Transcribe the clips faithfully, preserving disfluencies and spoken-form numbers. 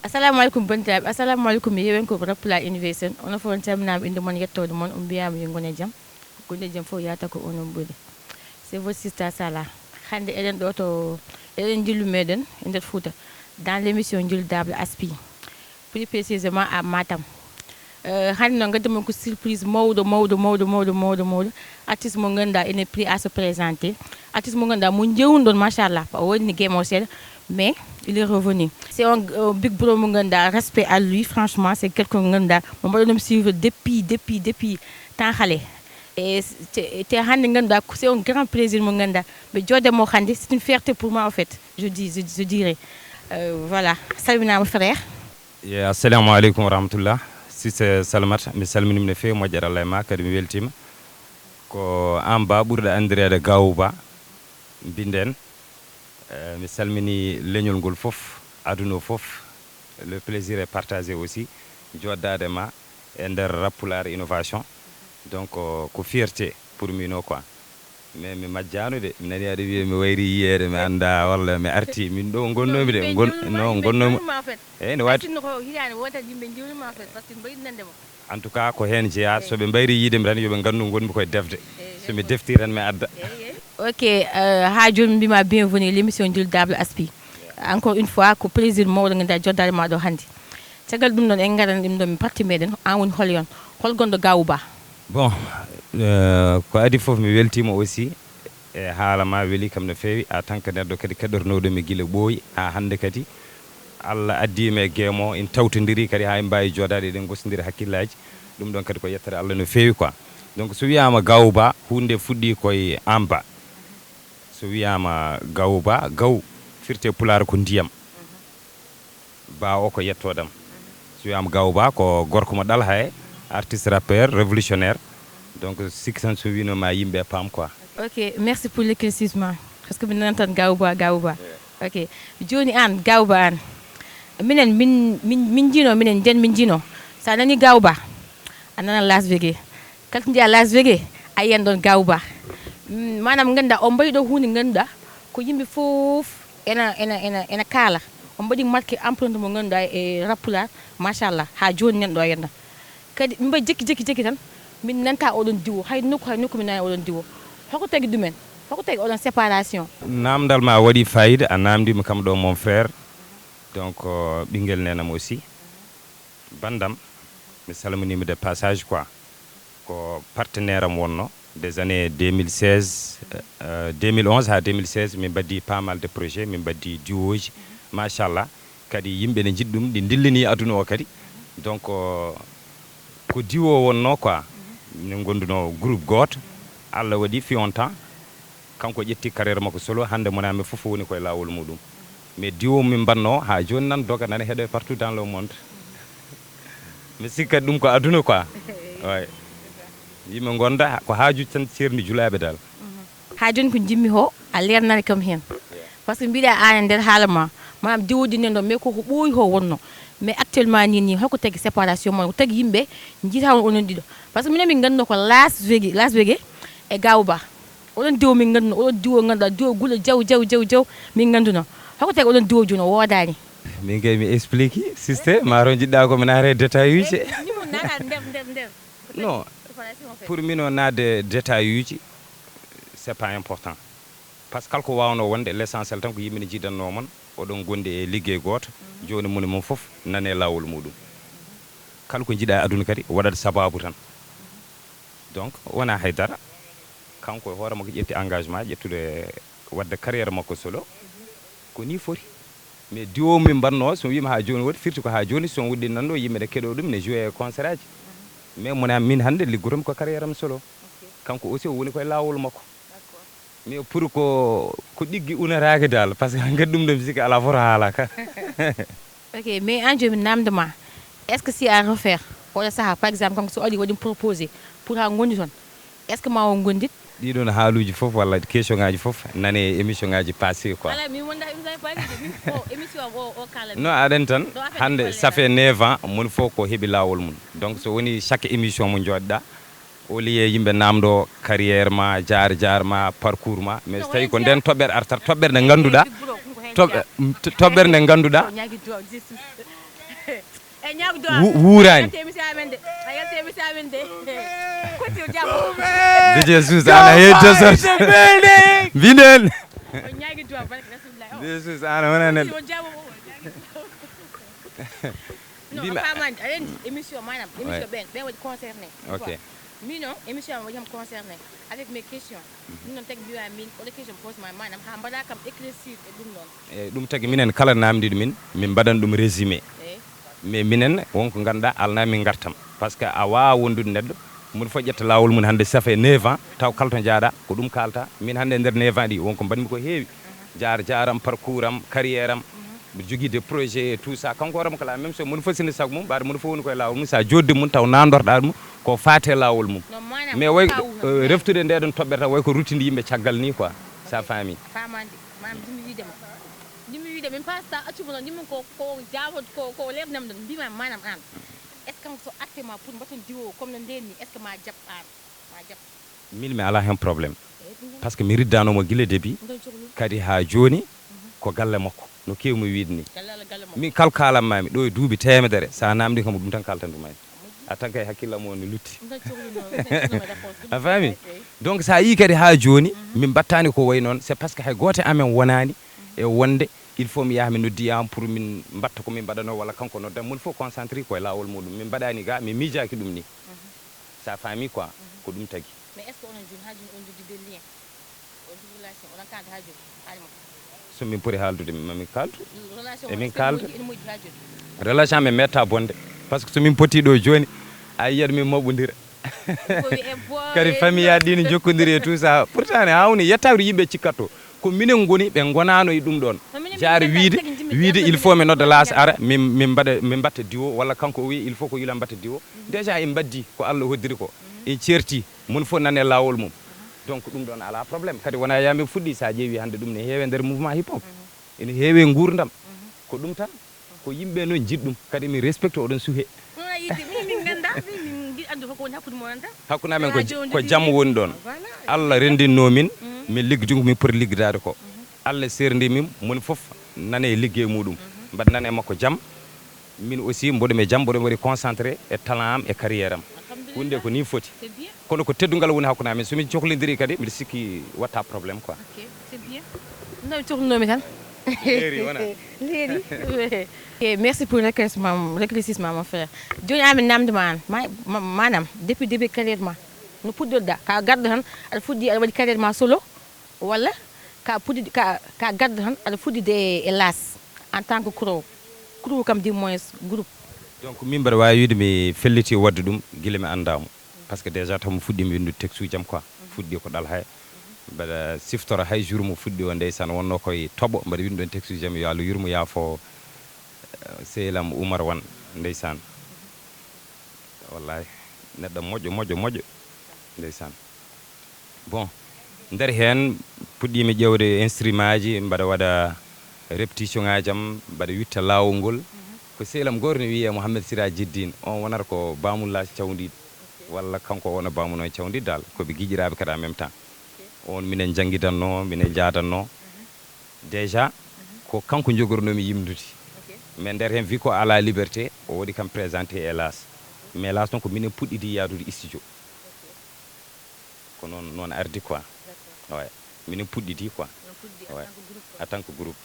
Assalamu alaikum bandiraɓe, assalamu alaikum yewen ko Rappula Innovation. Ono fof on calminama, inde mon, yettode mon, on mbiyama yo ngone jam. Gonde jam fof yata ko onon ɓuri. C'est votre sister Sala. Hande eɗen ɗo to, eɗen jillu meɗen e nder Fouta, dans l'émission Jillu Dable Aspi, plus précisément à Matam. Euh, hande noon gaddi mon ko surprise mawɗo mawɗo mawɗo mawɗo mawɗo mawɗo. Artiste mo ganduɗa ene prêt à se présenter. Artiste mo ganduɗa mo jewnuɗon, machallah, o waɗini game o seeɗa, mais il est revenu. C'est un euh, big bro mo ganduɗa, respect à lui, franchement c'est quelqu'un mo ganduɗa mo mbaɗanmi suivre depuis depuis depuis temps hale. E te te hande ganduɗa c'est un grand plaisir mo ganduɗa ɓe joodemo hande, c'est une fierté pour moi en fait, je dis, je, je dirais. Euh, voilà, salminama frère. Ye, assalamu aleykum wa rahmatullah. Sise Salmat, mi salminima no feewi, moƴƴere Allah e ma, kadi mi weltima. Ko an ba ɓurɗo anndireede Gaawu Ba, mbinden. Eh, mi salmini leñol ngol fof, aduna o fof. Le plaisir est partagé aussi, joɗdaade ma e nder Rappulaar Innovation. Donc ko fierté pour min o quoi. Mais mi majjaano de, mi nani aɗa wiya mi wayri yiyeede, mi annda walla mi arti, min ɗo ngonnomi de, no ngonnomi. Eyyi, no waɗi. En tout cas ko heen jeyaa, so ɓe mbayri yiide mi tan yo ɓe nganndu ngonmi koye defde, so mi defti tan mi adda. Ok, euh, haa jooni mi mbima bienvenue l'émission Jillu Dable Aspi. Encore une fois ko plaisir mawɗo ngannduɗaa joɗdaade ma ɗo hannde. Caggal ɗum ɗon en ngaran ɗum ɗon parti meɗen, an woni hol yon, hol gonɗo Gaawu Ba? Bon, euh, ko adi fof mi weltima aussi e haala ma, weli kam no feewi en tant que neɗɗo kadi keɗotonooɗo mi gila ɓooyi haa hannde kadi. Allah addi mi e game o, en tawtondiri kadi haa en mbaawi jooɗaade eɗen gosondira hakkillaji. Ɗum ɗon kadi ko yettere Allah no feewi quoi. Donc so wiyama Gaawu Ba, huunde nde fuɗɗi koye an ba. So wiyama Gaawu Ba, gaawu firti e pulaar ko ndiyam. Ba o ko yettoɗam. So wiyama Gaawu Ba ko gorko mo ɗalha e artiste rappeur révolutionnaire. Donc sikki tan so wino ma yimɓe paam quoi. Ok, merci pour l'éclaircissement parce que mi nanat tan Gaawu Ba, Gaawu Ba. Ok, jooni an Gaawu Ba an, minen min min min jino, minen nden min jino, sa nani Gaawu Ba a nana Las Vegas. Kala to njiya Las Vegas a yiyan ɗon Gaawu Ba. Manam ganduɗa o mbaɗi ɗo hunde ganduɗa ko yimɓe fof ena ena ena ena kaala. O mbaɗi marqué empreinte mo ganduɗa e Rappulaar, machallah, ha joni nanɗo henna. Kadi min mbaɗi jekki jekki jekki tan min nanta oɗon diwo, hay nokku hay nokku min nani oɗon diwo. Hoko tagi ɗumen? Hoko tagi oɗon séparation? Namdal ma waɗi fayida, a namdima kam ɗo mon frère. Donc ɓinguel nenam aussi. Bandam, mi salminima de passage quoi. Ko partenaire am wonno des années deux mille seize, euh, deux mille onze ha deux mille seize min mbaddi pas mal de projet, min mbaddi duoji, machallah. Kadi yimɓe ne njiɗi ɗum, ɗi ndillini aduna o kadi. Donc ko duo wonno quoi. Min gonduno groupe goto. Allah waɗi fi on temps kanko ƴetti carrière makko solo, hande mona mi fof woni koye lawol muɗum. Mais duo min mbanno ha joni nan doga nana heeɗo partout dans le monde. Mi sikkat ɗum ko aduna quoi. Way. Yimɓe gonda ko hajuji tan cerni julaɓe dal. Ha joni ko jimmi ho a lernani kam hen. Parce que mbiɗa an e nder haala ma, manam diwoji nen ɗo mais koko ɓooyi ho wonno. Mais actuellement ni ni hoko tagi séparation mon, ko tagi yimɓe jiita on onon ɗiɗo? Parce que minen min ganduno ko Las Vegas, Las Vegas e Gaawu Ba. Oɗon diwo min ganduno, oɗon diwo ganduɗa diwo gula jaw jaw jaw jaw min ganduno. Hoko tagi oɗon diwo joni o wodani? Min kay mi explique siste maro jiɗɗa ko mi naata e détail uji. Non, pour min o naatde détail uji c'est pas important. Par ce que kala ko wawno wonde l'essentiel tan ko yimɓe ne jiidanno mon, oɗon gondi e liggey goto. Joni moni mon foof nane lawol muɗum. Kala ko jiiɗa e aduna kadi waɗat sababu tan. Donc wona haydara. Kanko e hoore makko ƴetti engagement ƴettude wadde carrière makko solo. Ko ni foti. Mais duo min mbanno so wima ha joni woni firti ko ha joni son wuɗɗi nanɗo yimɓe ne keɗo ɗum ne joué e concert aji. Mais mona min hande liggotomi ko carrière am solo. Kanko aussi o woni koye lawol makko. Mais pour ko ko ɗiggi unataki dal parce que hankadi ɗum ɗo musique ala foto haalaka. Ok, mais an joni mi namdo ma, est ce que si a refaire oɗo saaha par exemple kanko so ari waɗi proposé pour ha gondi toon, est ce que ma o gondit? Ɗiɗon haaluji foof walla question ngaji foof nane e émission ngaji passé quoi. Ala min wonda émission passé de, min ko émission o o kala. Non, aɗen tan hande ça fait neuf ans mon fof ko heeɓi lawol mum. Donc so woni chaque émission mo joɗɗa au lieu yimɓe namdo carrière ma, jaar jaar ma, parcours ma, mais so tawi ko nden toɓɓere artat, toɓɓere nde ganduɗa, toɓɓere nde ganduɗa. Wu- wuuraani. De Jesus, ana he desert. Mbiɗen. De Jesus, ana wona neɗɗo. Mbima- Famande aɗa anndi émission maanaam émission ɓen ɓen waɗi concerné. Ok. Min noon émission am waɗi kam concerné avec mes questions. Min noon tagi mbiwa min oɗo question pose ma maanaam ha mbaɗa kam éclaircir e ɗum noon. E ɗum tagi minen kala namdiɗo min min mbaɗan ɗum résumé. Mais minen wonko ganduɗa alna min gartam, par ce que a wawa wondude neɗɗo moni fof ƴetta lawol mum hande safa e neuf ans taw kala to jaaɗa ko ɗum kalta. Min hande e nder neuf ans ɗi wonko mbaɗmi ko heewi. Jaar jaaram, parcours am, carrière am, mbiɗo jogii des projets et tout ça. Kanko hoorema ko la même chose, moni fof sini sago mum ɓaade moni fof woni koye lawol mum, sa jodde mum taw nandorɗa ɗum ko fate lawol mum. Mais way reftude nde ɗon toɓɓere tan way ko ruttinde yimɓe caggal ni quoi. Sa faami? Famande. Manam jimmi wiide ma jimmi wiide min pasta accuma noon jimmi ko ko jawod ko ko lebnam ɗon mbima manam an est ce que so atte ma pour mbaton diwo comme no nden ni est ce que ma jaɓ an ma jaɓ? Min mi ala hen problème. Par ce que mi riddanoma guila début kadi ha joni ko galle makko no kewmi wiide ni. Min kala kalanmami ɗo e duuɓi temedere sa namdi kam ko ɗum tan kaltanɗumami. A tan kay hakkillam o ne lutti. A faami? Donc sa yii kadi ha joni min mbattani ko way noon c'est parce que hay goto e amen wonani e wonde il faut mi yaha mi noddiyama pour min mbatta ko min mbaɗano walla kanko noddam moni fof concentré koye lawol muɗum min mbaɗani ga mi miijaki ɗum ni. Sa faami quoi ko ɗum tagi. Mais est ce que onon joni ha joni on jogui des liens? So min poti haaldude mami kaldu. Emin kalda. Relation amen metta bonde. Par ce que so min poti ɗo joni a yiyat min maɓodira. Kadi famille aji ɗi ne jokkodiri e tout ça pourtant ne hawni yettawde yimɓe cikkatto ko minen goni ɓe gonano e ɗum ɗon. Jaari wiide wiide il faut mi nodda las ara min min mbaɗa min mbatta diwo walla kanko o wi il faut ko yula mbatta diwo. Déjà en mbaddi ko Allah hoddiri ko en certi. Moni fof nane lawol mum. Donc ɗum ɗon ala problème kadi wona ya min fuɗɗi sa ƴeewi hande ɗum ne heewe nder mouvement hip hop ene heewe gurdam. Ko ɗum tan ko yimɓe noon jiɗ ɗum kadi min respecte oɗon suhe. Hakkunde amen ko jam woni ɗon. Allah rendinno min min liggdi ko min poti liggidade ko. Allah serdi min moni fof nane ligge muɗum mbaɗa nane makko jam. Min aussi mboɗo mi jam mboɗo mi waɗi concentré e talent am e carrière am. Hunde ko ni foti. Kono ko teddungal woni hakkunde amin somin cohlidiri kadi mbiɗa sikki watta problème quoi. No cohlunomi tan. Leeri wona. Leeri. Ok, merci pour l'éclaircissement l'éclaircissement mon frère. Joni amin namdima an manam depuis début carrière ma no puɗɗorɗa ka garɗo tan aɗa fuɗɗi aɗa waɗi carrière ma solo. Walla ka puɗɗi ka ka gaddo tan aɗa fuɗɗide e las en tant que crew crew kam du moins groupe. Donc min mbaɗa wawi wiide mi felliti wadde ɗum gila mi andamo par ce que déjà taw mi fuɗɗima windude texte uji am quoi fuɗɗi ko ɗal haya mbaɗa siftora hay jour mo fuɗɗi o ndeysan wonno koye toɓo mbaɗa windu ɗon texte uji am yo Allah yurmo yafo sehil am Oumar Wan ndeysan. Wallahi neɗɗo moƴƴo moƴƴo moƴƴo ndeysan. Bon nder heen puɗɗiimi ƴeewde instrument ji mbaɗa waɗa repetition ngaji am mbaɗa witta laawol ngol ko sehil am gooto ne wiyee Mouhamed Siraji Diine on wonata ko baamullaaji cawndiiɗi walla kanko o wona baamun on cawndiiɗi daal ko ɓe giƴiraaɓe kadi en même temps. On minen njanngidanno minen njaadanno déjà ko kanko njogornomi yimdude mais nder heen vi ko ala liberté o waɗi kam présenté e las mais las noon ko minen puɗɗidi yaadude studio. Ko noon noon ardi quoi. Oya minen puɗɗidi quoi. Oya en tant que groupe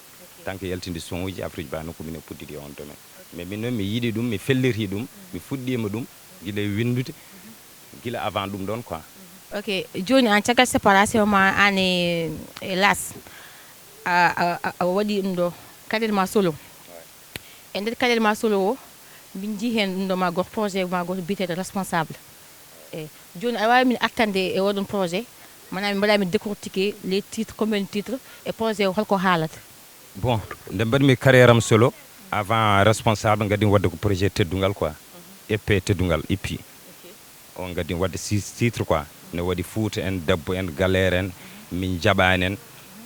en tant que yaltinde son uji afruji ba noon ko minen puɗɗidi on domaine mais min noon mi yiɗi ɗum mi felliti ɗum mi fuɗɗima ɗum gila e windude gila avant ɗum ɗon quoi. Ok, joni an caggal séparation ma an e las a waɗi ɗum ɗo carrière ma solo. E nder carrière ma solo o min jii hen ɗum ɗo ma goto projet ma goto biyeteɗo responsable. Eyyi joni aɗa wawi min attande e oɗon projet manam min mbaɗa min décortiqué les titres combien de titres e projet o holko haalata? Bon nde mbaɗmi carrière am solo avant responsable gadimi wadde ko projet teddungal quoi. Eppe teddungal ippi. On gadimi wadde six titres quoi ne waɗi fouta en debbo en galère en min jaɓani en.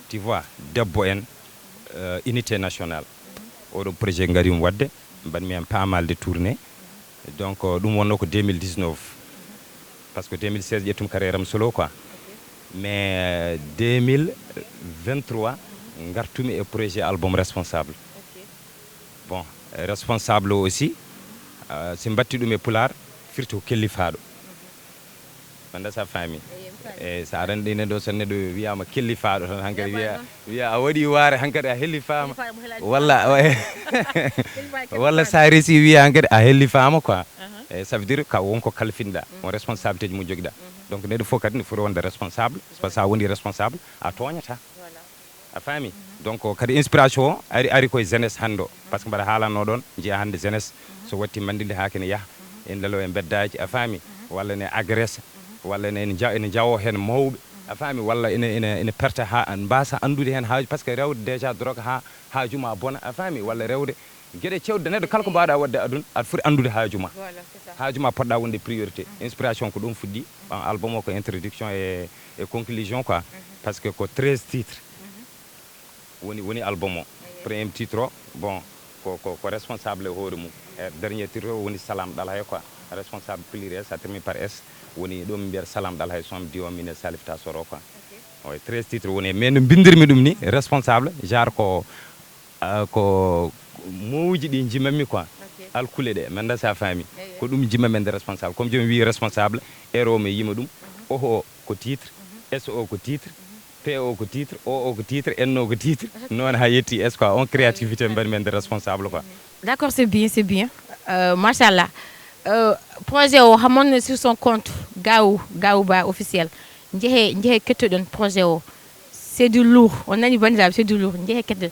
Tu vois debbo en unité nationale. Oɗo projet gadimi wadde mbaɗmi hen pas mal de tournée. Donc ɗum wonno ko deux mille dix-neuf par ce que deux mille seize ƴettum carrière am solo quoi. Mais deux mille vingt-trois gartumi e projet album responsable. Bon responsable o aussi Ah, si mbatti ɗum e pulaar, firti ko kellifaaɗo. Manda sa faami. Eyi, mi faami. Eyi, so aɗa anndi ene ɗo, so neɗɗo wiyaama kellifaaɗo tan, hankadi wiya, wiya a waɗi waare, hankadi a hellifaama. Walla, walla sa resi wiya hankadi a hellifaama quoi. Eyi, ça veut dire ka won ko kalfinɗa, on responsabilité ji mo jogiɗa. Donc neɗɗo fof kadi ne foti wonde responsable, parce que sa woni responsable, a tooñata. A faami? Donc kadi inspiration o ari, ari koye jeunesse hannde o. Parce que mbaɗa haalanno ɗon, njiya hannde jeunesse, so watti manndilde haa kene yaha, ene lelo e mbeddaaji, a faami? Walla ene agresse, walla ene, ene ja-, ene jawo heen mawɓe, a faami? Walla ene, ene, ene perta haa an-, mbaasa anndude heen haaju, parce que rewde déjà drogue haa haaju ma bona, a faami? Walla rewde geɗe cewɗe, neɗɗo kala ko mbaawɗa waɗde aduna, aɗa foti anndude haaju ma. Haaju ma poɗɗa wonde priorité. Inspiration ko ɗum fuɗɗi. On album o ko introduction e, e conclusion quoi. Parce que ko treize titres woni, woni album o. Premier titre o, bon, ko, ko, ko responsable e hoore mum. E dernier titre o woni Salam Ɗalhay quoi. Responsable pluriel, ça termine par S. Woni ɗo min mbiyata Salam Ɗalhay, son diwo min e Salif Tasoro quoi. Oye, treize titres woni, mais no mbindirmi ɗum ni, responsable, genre ko, ah, ko mowji ɗi njimammi quoi. Alkule ɗe, mi annda sa faami. Ko ɗum njimammi e nder responsable. Comme jooni wiyi responsable, R O mi yima ɗum. Oho ko titre, S O ko titre, P O ko titre, O O ko titre, N O ko titre. Noon haa yetti S quoi. On créativité mbaɗmi e nder responsable quoi. D'accord, c'est bien, c'est bien. Euh, machallah. Euh, projet o hamon sur son compte Gaou, Gaou Ba officiel. Njehe, njehe kettoɗon projet o. C'est du lourd. On nani banndiraaɓe, c'est du lourd. Njehe kettoɗon.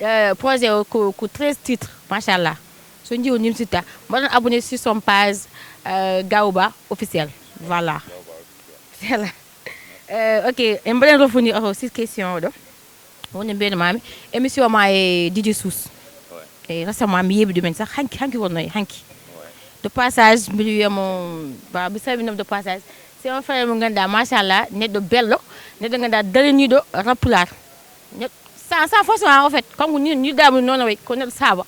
Euh, projet o ko, ko treize titres, machallah. So njiwo nimsitta. Mbaɗon abonné sur son page, euh, Gaou Ba officiel. Voilà. Voilà. Euh, ok, en mbaɗen revenir o sur question o ɗo. Woni mbiyno mami, émission ma e D J Sous. E récemment mi yeeɓi ɗumen sax hanki, hanki wonno e hanki. De passage, mbiɗo wiya mo, ba, mi salminoma de passage. C'est un frère mo ngannduɗaa, machallah, neɗɗo belɗo, neɗɗo ngannduɗaa daraniiɗo rap pulaar. Neɗ-, sans, sans forcément, en fait, kanko ni, ni damu noon o wayi, ko neɗɗo saaba.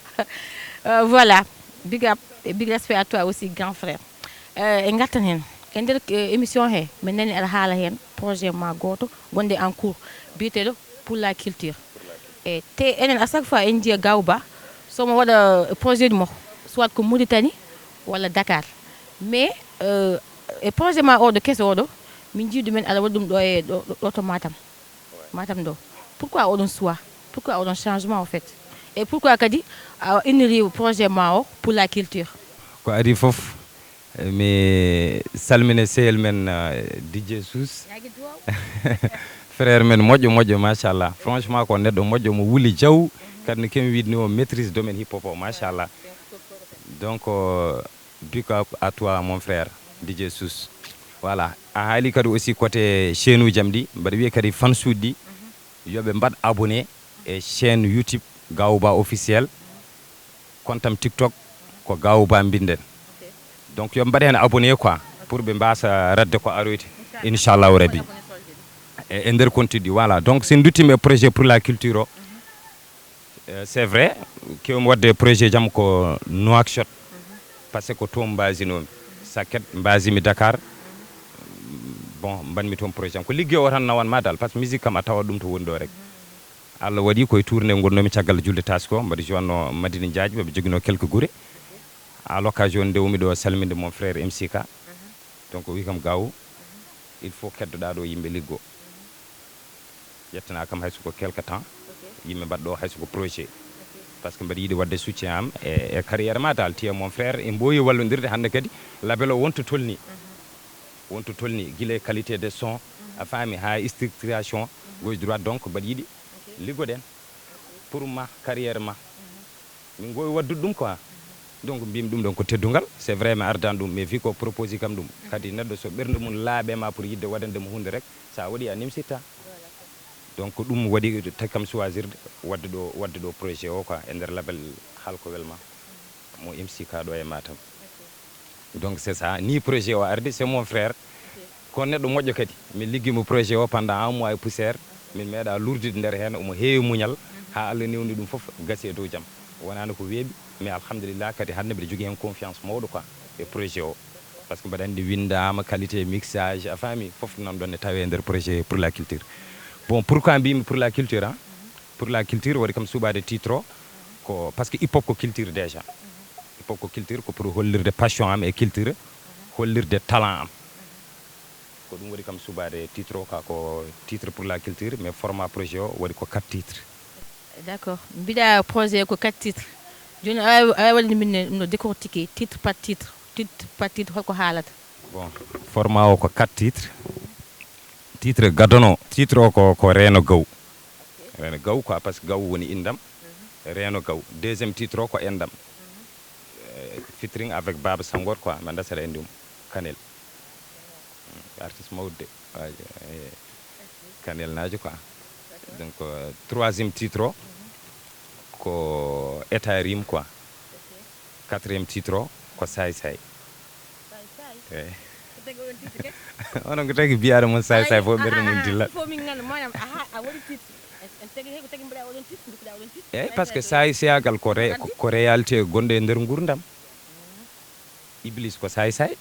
Euh, voilà, big up, et big respect à toi aussi, grand frère. Eh, en ngartan heen. E nder, eh, émission he, min nani aɗa haala heen projet ma gooto, gonɗo en cours, biyeteeɗo Pour la Culture. E te enen, à chaque fois, en njiya Gaou Ba, so mo waɗa projet mo, soit ko Mauritanie walla Dakar. Mais, eh, e projet ma oɗo keso oɗo, min njii ɗumen aɗa waɗi ɗum ɗo e, ɗo, ɗo, ɗo to Matam. Matam ɗo. Pourquoi oɗon choix? Pourquoi oɗon changement, au fait? Et pourquoi kadi a inniri projet ma o Pour la Culture? Ko adii fof, mi salmina sehil men, eh, D J Sous. Frère men moƴƴo, moƴƴo, machallah. Franchement, ko neɗɗo moƴƴo, mo wuli jaw. Kadi no kemi wiide ni, o maîtrise domaine hip hop o, machallah. Donc, euh, big up à toi, mon frère, D J Sous. Voilà. A haali kadi aussi côté chaîne uji am ɗi, mbaɗa wiya kadi fans uji ɗi, yo ɓe mbaɗ abonné e chaîne YouTube Gaou Ba Officiel, compte am TikTok ko Gaou Ba mbinden. Donc yo ɓe mbaɗ heen abonné quoi, pour ɓe mbasa radde ko aroyta, inchallahu rabbi. E, e nder compte uji ɗi, voilà. Donc so en duttima e projet Pour la Culture o, Euh, c'est vrai, kewmi waɗde projet jam ko Nouakchott, parce que ko toon mbasinomi. Sakket mbasimi Dakar, bon, mbaɗmi toon projet jam. Ko liggey o tan nawan ma dal, parce que musique kam a tawat ɗum to woni ɗo rek. Allah waɗi koye tournée ngonnomi caggal julde taski o, mbaɗa jowanno Madina Diagne, mbaɗa joginoo quelques gure. À l'occasion ndewmi ɗo salminde mon frère M C K. Donc o wi kam Gaou, il faut keddoɗa ɗo yimɓe liggo. Ƴettana kam hay soko quelque temps, yimɓe mbaɗa ɗo hay soko projet. Parce que mbaɗa yiɗi waɗde soutien am e, e carrière ma dal, tu es mon frère, en mboowi wallondirde hannde kadi, label o wonto tolni. Wonto tolni, gila e qualité de son, a faami, haa structuration, gauche droite, donc mbaɗa yiɗi liggoɗen pour ma, carrière ma. Min ngowi waddude ɗum quoi. Donc mbimi ɗum ɗon ko teddungal, c'est vrai mi ardani ɗum, mais vu ko proposé kam ɗum, kadi neɗɗo so ɓernde mum laaɓe ma pour yidde waɗande mo hunde rek, sa waɗi a nimsitta. Donc ko ɗum waɗi tagi kam choisirde wadde ɗo, wadde ɗo projet o quoi, e nder label Halko Welma mo M C K ɗo e Matam. Donc c'est ça, ni projet o ardi, c'est mon frère. Ko neɗɗo moƴƴo kadi. Min liggimo projet o pendant un mois et poussière. Min meeɗa lurdude nder heen, omo heewi muñal. Haa Allah newni ɗum fof gasi e dow jam. Wonaani ko weeɓi, mais alhamdulillah kadi hannde mbiɗa jogii heen confiance mawɗo quoi e projet o. Parce que mbaɗa anndi winndaama, qualité mixage, a faami, fof nan ɗon ne tawee nder projet Pour la Culture. Bon, pourquoi mbimi Pour la Culture, hein? Pour la Culture waɗi kam suɓaade titre o, ko parce que hip hop ko culture déjà. Fof ko culture, ko pour hollirde passion am e culture, hollirde talent am. Ko ɗum waɗi kam subaade titre o, ka ko titre pour la culture, mais format projet o waɗi ko quatre titres. D'accord. Mbiɗa projet ko quatre titres. Jooni a a wallini min ɗum no décortiquer titre par titre. Titre par titre holko haalata? Bon, format o ko quatre titres. Titre gadano, titre o ko, ko Reeno Gaw. Reeno Gaw quoi, parce que Gaw woni indam. Reeno Gaw. Deuxième titre o ko endam. Eh, featuring avec Baba Sangor quoi, mi annda saɗa anndi mo. Kanel. Mm, artiste mawɗo de. Waaji, eh, Kanel naajo quoi. Donc, euh, troisième titre o ko État Rim quoi. Quatrième titre o ko Saay Saay. Eh. Onon ko tagi mbiyaɗo mon Saay Saay fof ɓerde mum dilla. Fof min ngannda maanaam aha a waɗi titre. En tagi hay ko tagi mbaɗa oɗon titre, ndokkuɗa oɗon titre. Eyyi, par ce que saay seyagal ko ré- ko- ko réalité gonɗo e nder ngurdam. Iblis ko saay saay.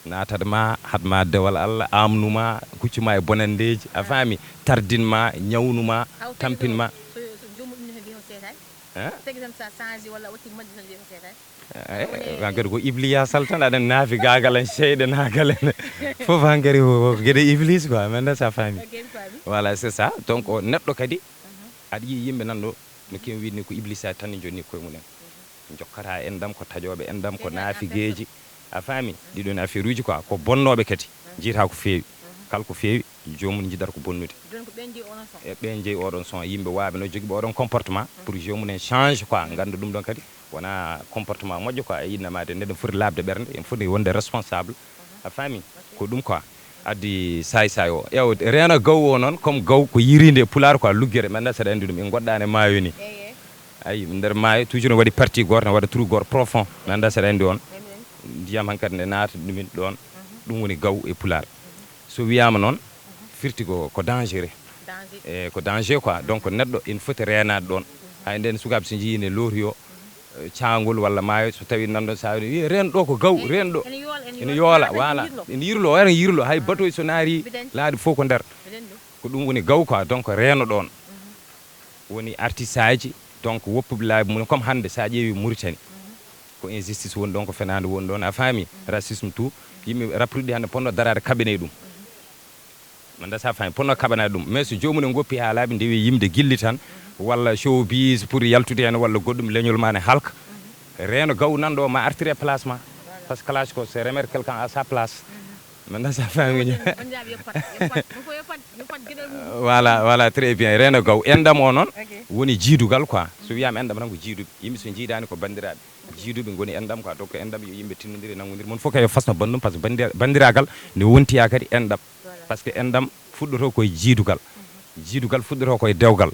Natat ma, hat ma dewal Allah, amnu ma, huccu ma e bonandeeji, a faami, tardin ma, ñawnu ma, tampin ma. So so joomum ɗum ne wiya ko seetaani. Hein? Tagi tan sa change walla a watti majji tan wiya ko seetaani. Hankadi ko ibliya sal tan aɗa naafi gagal en seyɗe nagal en. Fof hankadi ko geɗe iblis quoi, menda sa faami. Voilà, c'est ça. Donc o neɗɗo kadi aɗa yiya yimɓe nan ɗo no kewi wiide ni ko iblisa tan ne jonni koye mumen. Jokkata endam ko taƴoɓe endam ko naafigeeji, a faami. Ɗiɗon affaire uji quoi, ko bonnoɓe kadi. Jiyata ko feewi. Kala ko feewi, joomum jiɗata ko bonnude. E ɓen jeeyi oɗon son yimɓe waɓe no jogiɓe oɗon comportement pour joomum en change quoi, ganda ɗum ɗon kadi wona comportement moƴƴo quoi. E innama de neɗɗo foti labde ɓernde, en foti wonde responsable, a faami. Ko ɗum quoi addi saay saay o. Ew, Reeno Gaw o noon, comme Gaw ko yirinde e pulaar quoi, luggere, mi annda saɗa anndi ɗum, en goɗɗani e maayo ni. Ayi, nder maayo toujours ne waɗi partie goto, ne waɗa trou goto profond, mi annda saɗa anndi on. Ndiyam hankadi ne naata ɗumin ɗon. Ɗum woni Gaw e pulaar. So wiyama noon, firti ko ko dangereux. E ko danger quoi. Donc neɗɗo ina foti reenade ɗon. Hay nden sukaaɓe so njii ne looti o, eh, caangol walla maayo, so tawi nan ɗon sa wiyi reen ɗo ko Gaw, reen ɗo. Ene yoola, ene yirlo, wayno yirlo, hay batoy so naari laaɗi fof ko nder. Ko ɗum woni Gaw quoi. Donc reeno ɗon woni artiste aji, donc woppuɓe laabi mum, comme hannde sa ƴeewi Mauritanie, ko injustice woni ɗon, ko fenaande woni ɗon, a faami, racisme tout. Yimɓe rapruɗi hannde ponno daraade kaɓene ɗum. Manda sa faami, ponno kaɓanaade ɗum, mais so joomum en goppi ha laaɓi ndewi yimde gilli tan, walla showbiz pour yaltude heen walla goɗɗum, leñol ma ne halka. Reeno Gaw nan ɗo ma artire place ma, parce que clash ko c'est remettre quelqu'un à sa place. Manda sa faami. Voilà, voilà, très bien. Reeno Gaw endam o noon woni jiidugal quoi. So wiyama endam tan ko jiiduɓe, yimɓe so jiidani ko bandiraɓe. Jiiduɓe ngoni endam quoi. Donc endam yo yimɓe tinnodire, nanngodire, mon fof kay yo fasno banndum, parce que bandi- bandiragal ne wontiya kadi endam. Parce que endam fuɗɗoto koye jiidugal. Jiidugal fuɗɗoto koye dewgal.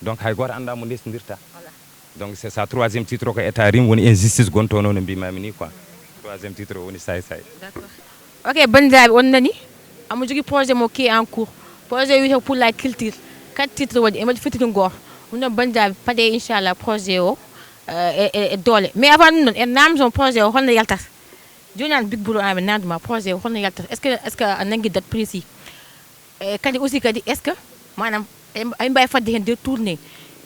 Donc hay goto annda mo ndesdirta. Donc c'est ça, troisième titre o ko état rim, woni injustice gontono no mbimami ni quoi. Troisième titre o woni saay saay. Ok, banndiraaɓe, on nani, omo jogii projet mo qui est en cours. Projet wiyetee pour la culture. Quatre titres waɗi, emo waɗi fitiri goto. Ɗum noon, banndiraaɓe, paɗe inchallah projet o, eh, e, e, e doole. Mais avant ɗum noon, en naamno projet o holno yaltata. Jooni an Big Bro, amin naamnduma projet o holno yaltata. Est-ce que, est-ce que a nanngi date précis? E kadi aussi kadi, est-ce que maanaam amin mbaawi fadde heen des tournées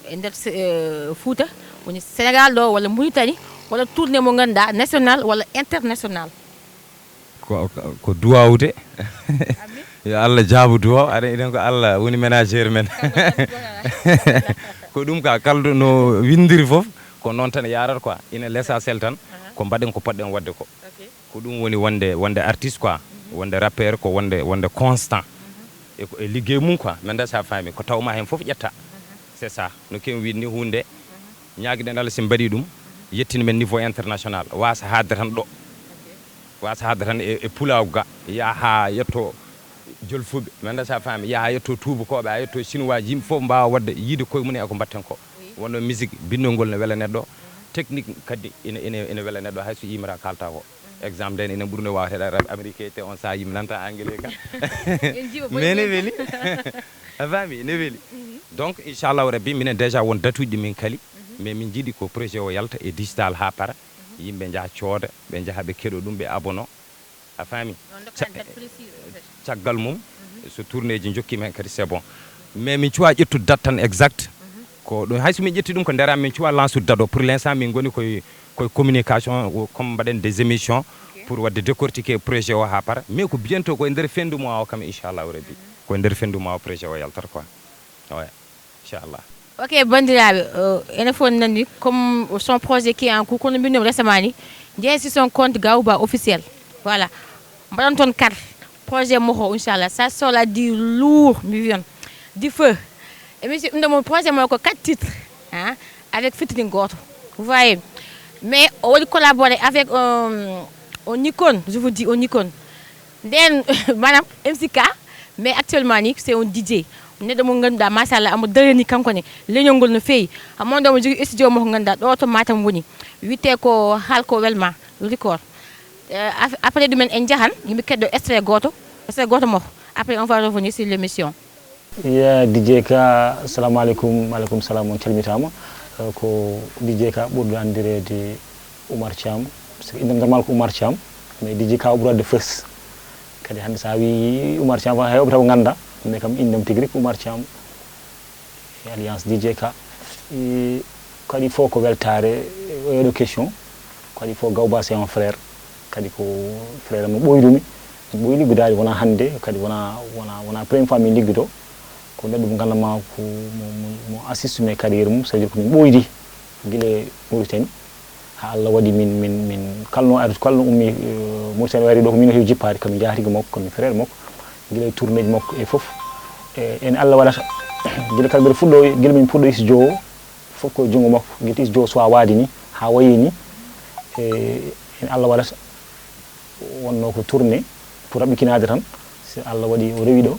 e nder, eh, Fouta, woni Sénégal ɗo walla Mauritanie, walla tournée mo ngannduɗaa national walla international? Ko, ko, ko duwaw de. Yo Allah jaabu duwaw, aɗa enen ko Allah woni manager men. Ko ɗum ka kaldo no windiri fof, ko noon tan yarata quoi. Ina l'essentiel tan ko mbaɗen ko poɗɗen waɗde ko. Ko ɗum woni wonde, wonde artiste quoi, wonde rappeur ko wonde, wonde constant. E ko, e liggey mum quoi, mi annda sa faami, ko tawma heen fof ƴetta. C'est ça, no kewi wiide ni, huunde ñaagiɗen Allah, si mbaɗi ɗum, yettin men niveau international, wasa haadde tan ɗo. Wasa haadde tan e, e pulaagu ga, yaha haa yetto jolfuɓe, mi annda sa faami, yaha haa yetto tuubakooɓe, haa yetto chinois ji, yimɓe fof mbaawa waɗde, yiide koye mum e ko mbaɗten ko. Wonno musique, binndol ngol ne wela neɗɗo, technique kadi ene, ene, ene wela neɗɗo, hay so yimata kalta ko. Exemple, nden enen ɓurno waawde heɗaade rap américain, te on saha yimɓe nanta anglais kan. Mais ne weli. A faami, ne weli. Donc inchallahu rabbi, minen déjà won datuji ɗi min kali, mais min jiiɗi ko projet o yalta e digital ha para, yimɓe njaha cooda, ɓe njaha ɓe keɗo ɗum, ɓe abono. A faami. Caggal mum, so tourneji jokkima hen kadi c'est bon. Mais min cuwa ƴettude date tan exact. Ko ɗum, hay so min ƴetti ɗum ko ndera, min cuwa lansude date o. Pour l'instant min goni koye Koye communication, comme mbaɗen des émissions pour waɗde décortiquer projet o haa para, mais ko bientôt, koye nder fin du mois o kam, inchallahu rabbi, koye nder fin du mois o projet o yaltata quoi. Ouais, inchallah. Ok, bandiraɓe, euh, ene fof nandi comme son projet qui est en cours, kono mbinnomi récemment ni, jeeyi si son compte Gawba officiel. Voilà. Mbaɗon toon carte projet mo o, inchallah, ça sera du lourd, mi wiyon, du feu. Émission ɗum ɗo mo projet mo ko quatre titres, hein, avec featuring goto. Vous voyez? Mais o waɗi collaboré avec un, un icône, je vous dis un icône. Nden, maanaam M C K, mais actuellement ni c'est un D J. Neɗɗo mo ngannduɗaa, machallah, omo darani kanko ne leñol ngol no feewi. Amondo omo jogii studio mo ko ngannduɗaa ɗo to Matam woni. Wiyetee ko Halko Welma Record. Eh, ap-, après ɗumen en njahan, yimɓe keddo extrait gooto, extrait gooto mo. Après on va revenir sur l'émission. Ya, D J K, assalamu aleykum. Aleykum salam, on calmitaama. Eh, ko D J K ɓurɗo anndireede Oumar Thiam, parce que innde am normal ko Oumar Thiam, mais D J K o ɓuri waɗde fës. Kadi hannde so a wii Oumar Thiam, hay woɓɓe taw ngannda, mais kam innde am tigi rek ko Oumar Thiam. E Alliance D J K. E kadi fof ko weltaare, e oɗo question, kadi fof Gawba c'est un frère, kadi ko frère am no ɓooyɗumi, min ɓooyi liggodaade, wonaa hannde, kadi wonaa, wonaa, wonaa première fois min liggodoo. Ko neɗɗo mo nganndanmaa ko mo, mo, mo assiste mi e carrière mum, ça veut dire ko min ɓooydi gila e Mauritanie haa Allah waɗi min, min, min kala no ari, kala no ummi, eh, Mauritanie wari ɗo, ko min o heewi jippaade, ko min njaatigi makko, ko min frère makko, gila e tournée ji makko e fof. E, en Allah waɗata, gila kala mbeɗa fuɗɗo, gila min puɗɗo studio o, fof ko junngo makko, gila studio o so a waadi ni, haa wayi ni, e, en Allah waɗata, wonnoo ko tournée pour raɓɓikinaade tan, so Allah waɗi o rewi ɗo,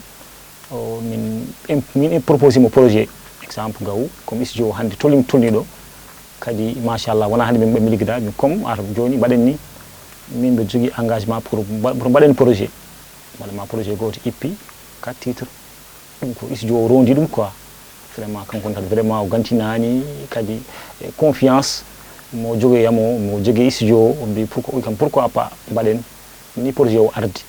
o, min, em-, min en proposé mo projet, exemple gaw, comme studio o hannde tolni, tolni ɗo, kadi machallah, wonaa hannde min mbaɗmi liggodaade, min comme ar jooni mbaɗen ni, min mbiɗa jogii engagement pour mba-, pour mbaɗen projet, mbaɗa ma projet gooto, E P, quatre titres, ɗum ko studio o rondi ɗum quoi. Vraiment, kanko ne kadi vraiment o gantinaani kadi, eh, confiance mo jogii yam o, mo jogii studio o, o mbi pourquoi, o wi kam pourquoi pas mbaɗen ni projet o ardi.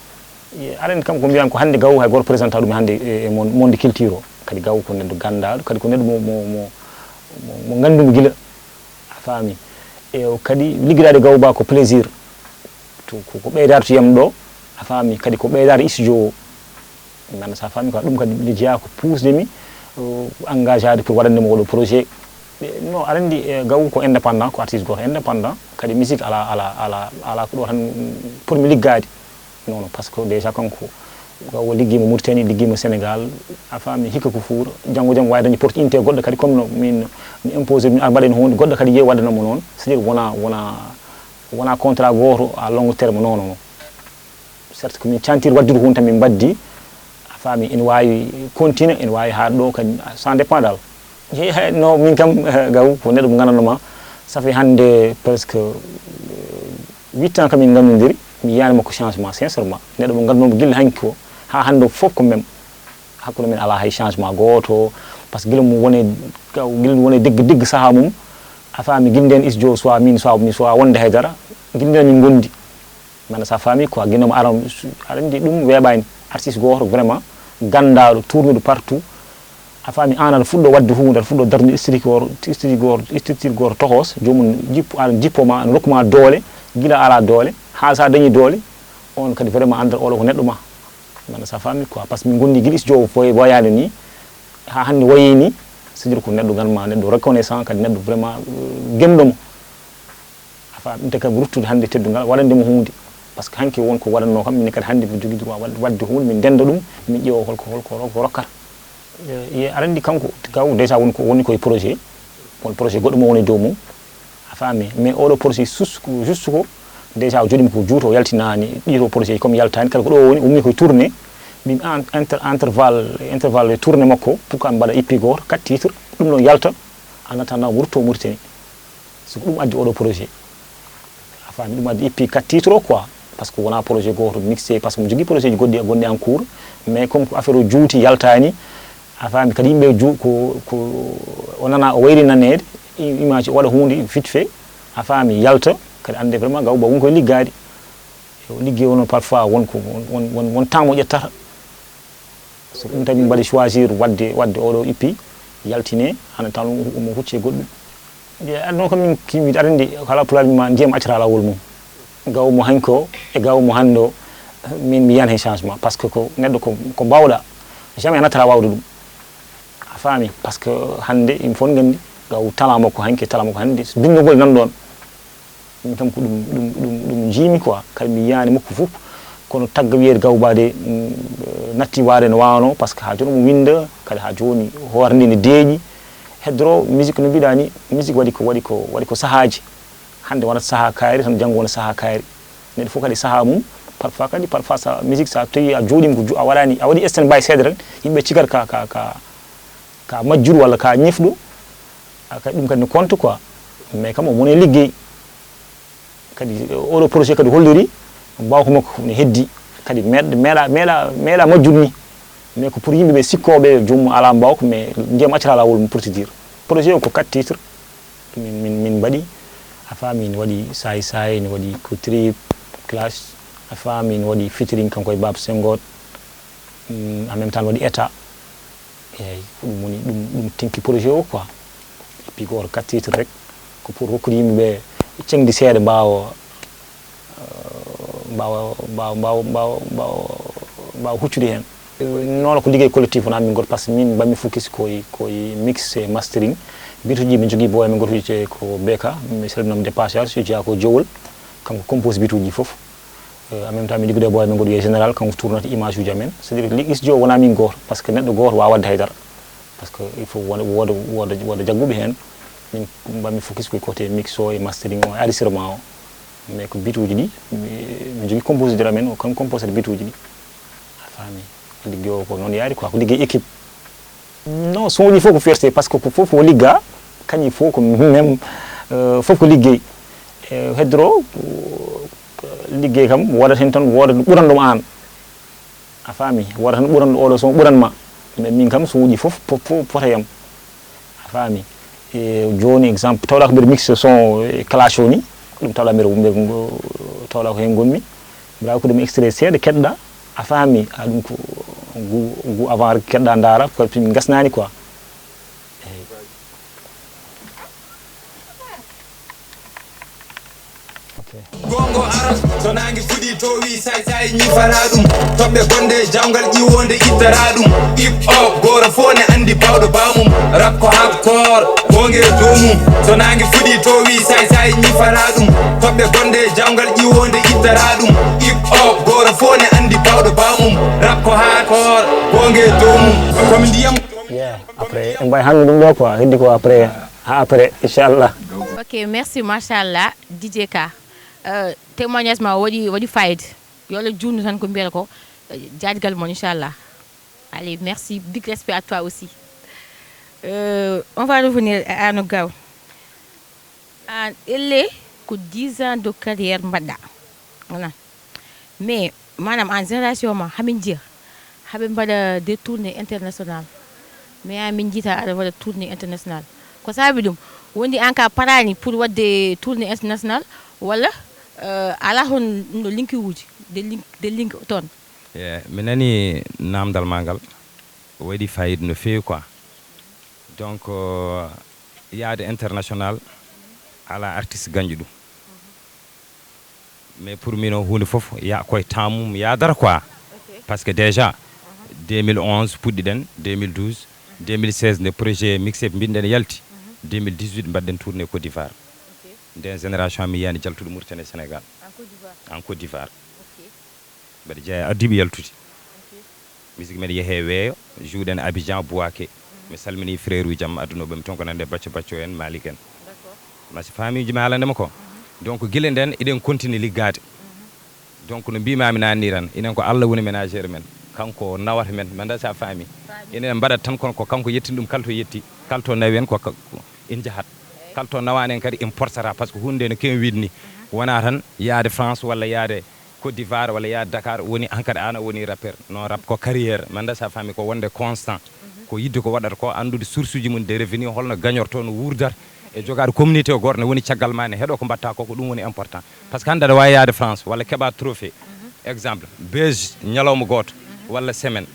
E, aɗa anndi kam ko mbiyan ko hannde gaw hay gooto présenta ɗum hannde e, e mon-, monde culture o. Kadi gaw ko neɗɗo ganndaaɗo, kadi ko neɗɗo mo, mo, mo, mo, mo nganndumi gila. A faami? E o kadi liggodaade gaw ba ko plaisir. To, ko, ko ɓeydaade to yam ɗo, a faami? Kadi ko ɓeydaade studio o. Mi anndaa so a faami quoi, ɗum kadi mi jeyaa ko puusde mi, o, engagé aade pour waɗande mo oɗo projet. E, no, aɗa anndi, e, gaw ko indépendant, ko artiste gooto indépendant, kadi musique ala, ala, ala, ala ko ɗo tan pour mi liggaade. Non, non, parce que déjà kanko, gaw o liggiima Mauritanie, liggiima Sénégal, a faami, hikka ko fuura, janngo jam waawi dañde opportunité goɗɗo kadi, comme no min, mi imposé, mi ar mbaɗen huunde, goɗɗo kadi yehi waɗana mo noon, c'est-à-dire wona, wona, wona contrat gooto à long terme, non, non, non. Certes ko min cantir waddude ko woni tan min mbaddi, a faami, ene waawi continue, ene waawi haa ɗo kadi, ça dépend dal. He, he, no, min kam, eh, gaw, ko neɗɗo mo nganndanɗo ma, ça fait hannde presque, eh, huit ans kam min nganndondiri, mi yiyaani makko changement, sincèrement. Neɗɗo mo ngannduɗo mo gila hanki o, haa hannde o fof ko même. Hakkunde men alaa hay changement gooto, parce que gila mo woni, gaw, gila mo woni degga, degga sahaa mum, a faami, gila nden studio, soit min, soit min, soit wonde haydara, gila nden min ngondi. Mana sa faami quoi, gila mo aran, aɗa anndi ɗum weeɓaani. Artiste gooto vraiment ganndaaɗo, tournude partout. A faami, aan aɗa fuɗɗo waɗde huunde, aɗa fuɗɗo darnude structure gooto, structure gooto, structure gooto tokoos, joomum jippo, aɗa jippo ma, aɗa rokku ma doole, gila alaa doole, haa sa dañi doole, on kadi vraiment anndat oɗo ko neɗɗo ma. Mana sa faami quoi, parce que min ngondi gila studio o foye woyaani ni, haa hannde wayi ni, c'est-à-dire ko neɗɗo ganma, neɗɗo reconnaissant, kadi neɗɗo vraiment, euh, gemɗo mo. A faami, ɗum taki kam ruttude hannde teddungal, waɗande mo huunde. Parce que hanki won ko waɗannoo kam, min kadi hannde mbiɗa jogii droit waɗ-, waɗde huunde, min ndennda ɗum, min ƴeewa holko, holko, holko rokkata. Eh, ye, aɗa anndi kanko, gaw déjà woni ko, woni koye projet, won projet goɗɗo mo woni dow mum. A faami, mais oɗo projet sus-, ko juste ko, déjà o jooɗiima ko juuto, o yaltinaani, ɗiɗo projet comme yaltaani, kala ko ɗo o woni, o ummi koye tournée, min en-, inter-, intervalle, intervalle tournée makko, pourquoi mi mbaɗa E P gooto, quatre titres, ɗum ɗon yalta, en attendant o rutto Mauritanie. So ko ɗum addi oɗo projet. A faami, ɗum addi E P quatre titres o quoi. Parce que wonaa projet gooto mixé, parce que mo jogii projet ji goɗɗi, gonɗi en cours. Mais comme ko affaire o juuti, yaltaani, a faami, kadi yimɓe ju-, ko, ko o nana, o wayri naneede, i-, image o waɗa huunde vite fait, a faami, yalta, kadi annde vraiment gaw ba won koye liggaade. O liggey won parfois won ko, won, won, won temps mo ƴettata. So ɗum tawi min mbaɗi choisir waɗde, waɗde oɗo E P, yaltine, hana tan omo hucci e goɗɗum. Aduna ko min kiwiide arande, kala pulaar ma ndiyam accata laawol mum. Gaw mo hanko e gaw mo hannde o, min mi yiyan heen changement, parce que ko neɗɗo ko, ko mbawɗa, jamais a nattata wawde ɗum. A faami? Parce que hannde, yimɓe fof nganndi, gaw talent makko hanki e talent makko hannde, binndugol nan ɗon. Min kam ko ɗum, ɗum, ɗum, ɗum njiimi quoi, kadi mi yiyaani makko fof. Kono tagga wiyeede gaw baade, mm, natti waade no waawno, parce que haa jooni omo winnda, kadi haa jooni hoore nde ne deeƴi. Heddoro musique no mbiɗa ni, musique waɗi ko, waɗi ko, waɗi ko sahaaji. Hannde wonat sahaa kaari, tan janngo wona sahaa kaari. Neɗɗo fof kadi sahaa mum, parfois kadi, parfois sa musique sa tawi a jooɗiima ko ju-, a waɗaani, a waɗi stand by seeɗa tan, yimɓe cigat ka, ka, ka, ka majjuɗo walla ka ñifɗo, a, kadi ɗum kadi ne compte quoi. Mais kam omo woni e liggey. Kadi, eh, oɗo projet kadi holliri mbawka makko ne heddi. Kadi meeɗ-, meeɗa, meeɗa, meeɗa majjude ni. Mais ko pour yimɓe ɓe sikkooɓe joomum alaa mbawka, mais ndiyam accata laawol mum pour te dire. Projet o ko quatre titres. Min, min, min mbaɗi. A faami, ne waɗi Saay Saay, ne waɗi ko Trip, Clash. A faami, ne waɗi featuring kanko e Baba Senghor. Mm, en même temps, ne waɗi État. Eeyi, ko ɗum woni, ɗum, ɗum tenki projet o quoi. Et puis ko oto quatre titres rek, ko pour rokkude yimɓe ɓe ceŋdi seeɗa mbaawa, euh, mbaawa, mbaawa, mbaawa, mbaawa, mbaawa, mbaawa huccude heen. Euh, noon ko liggey collectif wonaa min gooto, par ce que min mbaɗmi focus koye, koye mix e mastering. Bituuji min njogii boy men gooto wiyetee ko B K, mi salminamo de passage, so jeyaa ko Jowol, kanko compose bituuji fof. Euh, en même temps, mi liggodo e boy men goɗɗo wiyee Général, kanko tournata image uji amen. C'est-à-dire, li-, studio wonaa min gooto, par ce que neɗɗo gooto waawaa waɗde hay dara. Par ce que il faut wooda, wooda, wooda, wooda jagguɓe heen. Min mbaɗmi focus koye côté mix o e mastering o e enregistrement o. Mais ko bituuji ɗi, mi, mi jogii compositeur amen o, kanko composata bituuji ɗi. A faami? Liggey o ko noon yaari quoi, ko liggey équipe. Non, son ji fof ko fierté, par ce que ko fof ko ligga, kañum fof ko même, euh, fof ko liggey. E heddoro, euh, liggey kam, woodat heen tan, woodat ɗo ɓuran ɗum aan. A faami? Woodat tan ɓuran ɗo oɗo son ɓuran ma. Mais min kam, son ji fof, fof, fof pota yam. A faami? E jooni, exemple, tawɗa ko mbiɗa mixe son e clash o ni, ko ɗum tawɗa mbiɗa, mbiɗa, tawɗa ko heen ngonmi. Mbiɗa ko ɗum extrait seeɗa keɗɗa, a faami? A ɗum ko ngu, ngu avant rek keɗɗa ndaara, ko ɗum gasnaani quoi. Eeyi. Ok. Gongo aras, so naange fuɗi to wi say say ñifara ɗum. Toɓɓe gonde jawgal ƴiwonde ittara ɗum. Hip hop, goro fof ne andi bawɗo bamum. Rap ko hardcore, bonge domum. So naange fuɗi to wi say say ñifara ɗum. Toɓɓe gonde jawgal ƴiwonde ittara ɗum. Hip hop, goro fof ne andi bawɗo bamum. Rap ko hardcore, bonge domum. Komi ndiyam. Yeah, après, en mbawi hannde ɗum ɗo quoi, heddi ko après, ha après, inchallah. Ok, merci, machallah, D J K. Euh, témoignage ma waɗi, waɗi fayida. Yo Allah juutnu tan ko mbiyata ko, euh, jaajgal mon, inchallah. Allez, merci, big respect à toi aussi. Euh, on va revenir à, à nos gars. An elle ko dix ans de carrière mbaɗɗa. Wona? Mais maanaam en génération ma hamin jiya, haɓe mbaɗa des tournées internationales. Mais an min jiita aɗa waɗa tournée internationale. Ko saabi ɗum? Wondi an ka parani pour waɗde tournée internationale, walla, euh, ala hon no linki uji, de link, de link toon? Yeah, mi nani namdal ma ngal, waɗi fayida no feewi quoi. Donc, euh, yaade international, ala artiste gañƴo ɗum. Mais pour min o huunde fof ya koye temps mum yaadata quoi. Parce que déjà deux mille onze puɗɗiɗen, deux mille douze, deux mille seize nde projet mixtape mbinɗen yalti, deux mille dix-huit mbaɗɗen tourné Côte d'Ivoire. Nden génération mi yiyani jaltuɗo Mauritanie e Sénégal. En Côte d'Ivoire. Mbeɗa jeeya ardiiɓe yaltude. Musique men yehe weeyo, juuɗen Abidjan, Bouaké. Mi salmini frère uji am addunoɓe mi toon ko nande Bacco Bacco en, Malick en. Masi famille ji mi haalande ma ko. Donc gila nden eɗen continue liggaade. Donc no mbimami nani tan, enen ko Allah woni ménagère men. Kanko nawata men, mi anda sa faami. Enen mbaɗat tan kono ko kanko yettini ɗum, kala to yetti, kala to nawi en ko ka-, ko en jahat. Kala to nawani en kadi en portata, par ce que hunde no ken wiɗni. Wona tan yaade France walla yaade Côte d'Ivoire walla yaade Dakar woni hankadi an a woni rappeur. Non, rap ko carrière. Mi anda sa faami ko wonde constant. Ko yidde ko waɗata ko, anndude source uji mum de revenu, holno gañorto, no wurdata, e jogaade communauté o goto ne woni caggal ma, ne heɗo ko mbatta ko, ko ɗum woni important. Par ce que hannde aɗa wawi yaade France walla keɓa trophée, exemple, buzz ñalawma goto walla semaine.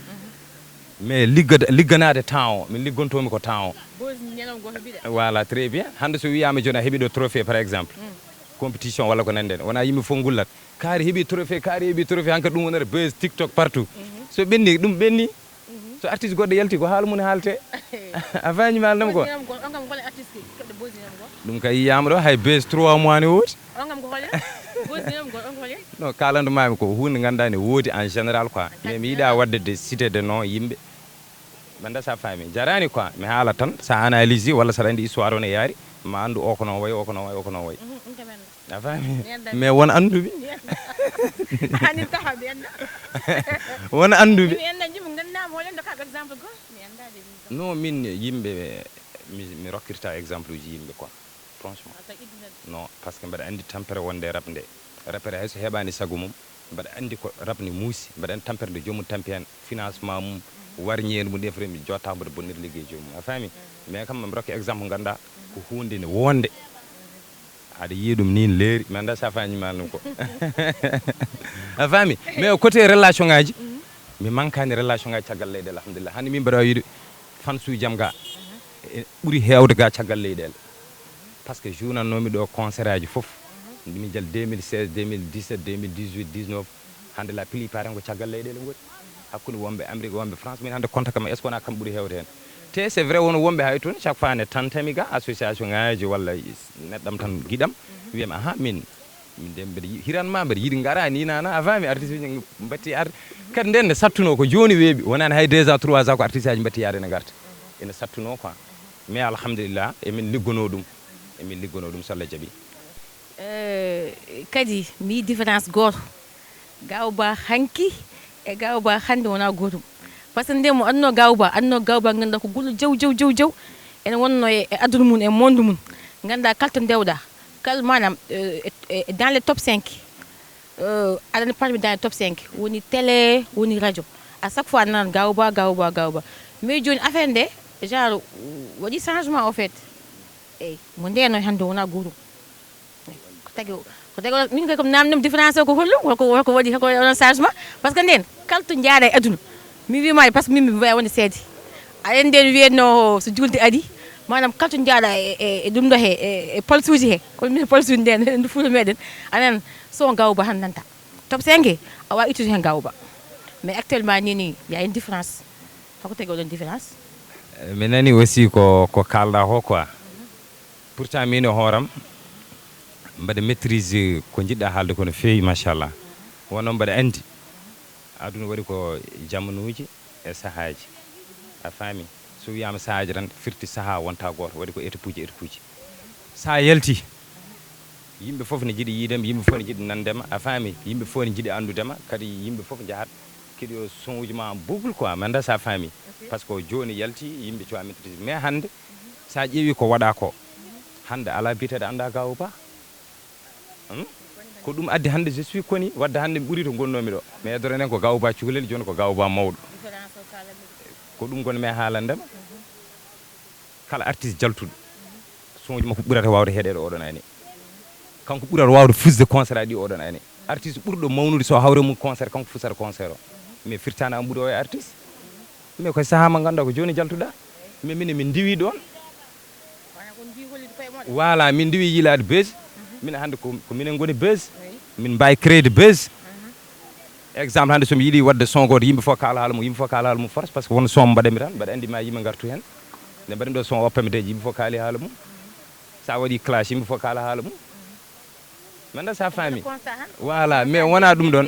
Mais liggada- ligganaade temps o, min liggontoomi ko temps o. Buzz ñanam goto mbiɗa. Voilà, très bien. Hannde so wiyaama jooni a heɓi ɗo trophée par exemple, compétition walla ko nanndi heen, wona yimɓe fof ngullat. Kaari heɓi trophée, kaari heɓi trophée, hankadi ɗum wonata buzz, TikTok, partout. So ɓenni, ɗum ɓenni. So artiste goɗɗo yalti, ko haala mum haalte. A faami mi haalnam ko? Buzz ñanam goto, on kam golle artiste ki, keɓɗo buzz ñanam goto. Ɗum kay yiyaama ɗo, hay buzz trois mois ne woodi. On kam ko holle? Buzz ñanam goto, on ko holle? No, kaalanto maami ko huunde ngannduɗaa ne woodi en général quoi. Mais mi yiɗa waɗde de cité de nom yimɓe. Ɓe nda sa faami. Jaraani quoi. Mi haala tan, sa analyse walla saɗa anndi histoire o ne yaari, ma anndu o ko noon wayi, o ko noon wayi, o ko noon wayi. Mhm, ɗum kam en. A faami? Mi anndaa. Mais won annduɓe. Hanin taha mi annda. Won annduɓe. Mi annda jimo ngannduɗaa mo walla ndoka exemple goto. Mi anndaa de min kam. No, min yimɓe, mi, mi rokkirta exemple uji yimɓe quoi. Franchement. Wata iddu neɗɗo. No, parce que mbaɗa anndi tampere wonde rap nde. Rapere hay so heɓaani sago mum, mbaɗa anndi ko rap ne muusi, mbaɗa anndi tampere nde joomum tampi heen, financement mum, warñeende mum, ɗen fof mi jotta mboɗo bonnir liggey joomum. A faami? Mais kam mi rokka exemple ngannduɗaa ko huunde ne wonde. Aɗa yiya ɗum ni leeri, mi annda sa faami mi haalnam ko. A faami? Mais côté relation ngaji, mi mankaani relation ngaji caggal leyɗeele, alhamdulillah. Hannde min mbaɗa wiide fans uji jam ga, e ɓuri heewde ga caggal leyɗeele. Par ce que journannoomi ɗo concert aji fof, min jal deux mille seize, deux mille dix-sept, deux mille dix-huit, dix-neuf, hannde la plupart en ko caggal leyɗeele ngoni. Hakkunde wonɓe Amérique, wonɓe France, min hannde contact kam, est ce que wona kam ɓuri heewde heen? Te c'est vrai, won wonɓe hay toon, chaque fois ne tantami ga association ngaji walla neɗɗam tan giɗam, wiyam, aha, min, min de mbeɗa yi- hiran ma, mbeɗa yiɗi ngara, ni nana, a faami, artiste uji mbatti arde. Kadi nden ne sattuno ko jooni weeɓi, wonani hay deux ans, trois ans ko artiste aji mbatti yaade ne ngarta. Ene sattuno quoi. Mais alhamdulillah, emin liggono ɗum. Emin liggono ɗum so Allah jaɓi. Eh, kadi mi yii différence gooto. Gaaw Ba hanki e Gaaw Ba hannde wonaa gootum. Par ce que nde mo annoo Gaaw Ba, annoo Gaaw Ba ngannduɗaa ko goɗɗo jaw, jaw, jaw, jaw. Ene wonnoo e, e aduna mum, e monde mum. Ngannduɗaa kala to ndewɗaa, kala maanaam, eh, e, e dans les top cinq, eh, aɗa parmi dans les top cinq. Woni télé, woni radio. À chaque fois, nanan Gaaw Ba, Gaaw Ba, Gaaw Ba. Mais jooni affaire nde, genre, waɗi changement au fait. Eyi, mo ndeenoo hannde wonaa gootum. Ko tagi o, ko tagi o, min kay ko mi naamnii différence o ko hollum, holko, holko waɗi, holko waɗi onon changement? Par ce que nden, kala to njaaɗa e aduna, mi wiimaade par ce que min mi mbaya wonde seede. Aɗa anndi nden wiyatno so juulde ari, maanaam kala to njaaɗa e, e, e ɗum ɗo he, e, e palsuuji he, kono min palsuuji nden, ndu fuuta meɗen, aɗa nana son Gaaw Ba tan nanta. Top cinq he, a waawi ittude heen Gaaw Ba. Mais actuellement nii nii, y a une différence. Holko tagi oɗon différence? Mi nani aussi ko, ko kaalɗa ko quoi. Pourtant min e hooram mbaɗa maîtrise ko njiɗɗa haalde ko no feewi, machallah. Wonno mbaɗa anndi aduna waɗi ko jamanuuji e sahaaji. A faami? So wiyaama sahaaji tan firti sahaa wonta gooto, waɗi ko étape uji, étape uji. Sa yalti, yimɓe fof ne njiɗi yiidema, yimɓe fof ne njiɗi nandema, a faami? Yimɓe fof ne njiɗi anndudema, kadi yimɓe fof njahat keɗoyo son uji ma en boucle quoi, mi annda sa faami. Par ce que jooni yalti, yimɓe cuwa maîtrise. Mais hannde, sa ƴeewi ko waɗa ko, hannde ala biyeteeɗo annda Gaawo Ba. Hmm? Ko ɗum addi hannde je suis connu, wadde hannde mi ɓuri to ngonnomi ɗo. Mais doro enen ko Gaawo Ba cukalel, jooni ko Gaawo Ba mawɗo. Ko ɗum ngonmi e haalandema. Kala artiste jaltuɗo, son uji makko ɓurata waawde heɗeede oɗon année. Kanko ɓurata waawde fusde concert aji ɗi oɗon année. Artiste ɓurɗo mawnude so hawre mum concert, kanko fusata concert o. Mais firtani an ɓuri o e artiste. Mais koye sahaa mo ngannduɗaa ko jooni jaltuɗaa. Mais minen min ndiwi ɗoon. Voilà, min ndiwi yiilaade buzz. Minen hannde ko, ko minen ngoni buzz. Min mbaawi créer de buzz. Exemple, hannde so mi yiɗi waɗde son gooto, yimɓe fof kaala haala mum, yimɓe fof kaala haala mum force, par ce que won son mbaɗanmi tan, mbaɗa anndi ma yimɓe ngartu heen. Nde mbaɗmi ɗo son oppami de, yimɓe fof kaali haala mum. Sa waɗi clash, yimɓe fof kaala haala mum. Mi annda sa faami. Voilà, mais wona ɗum ɗoon.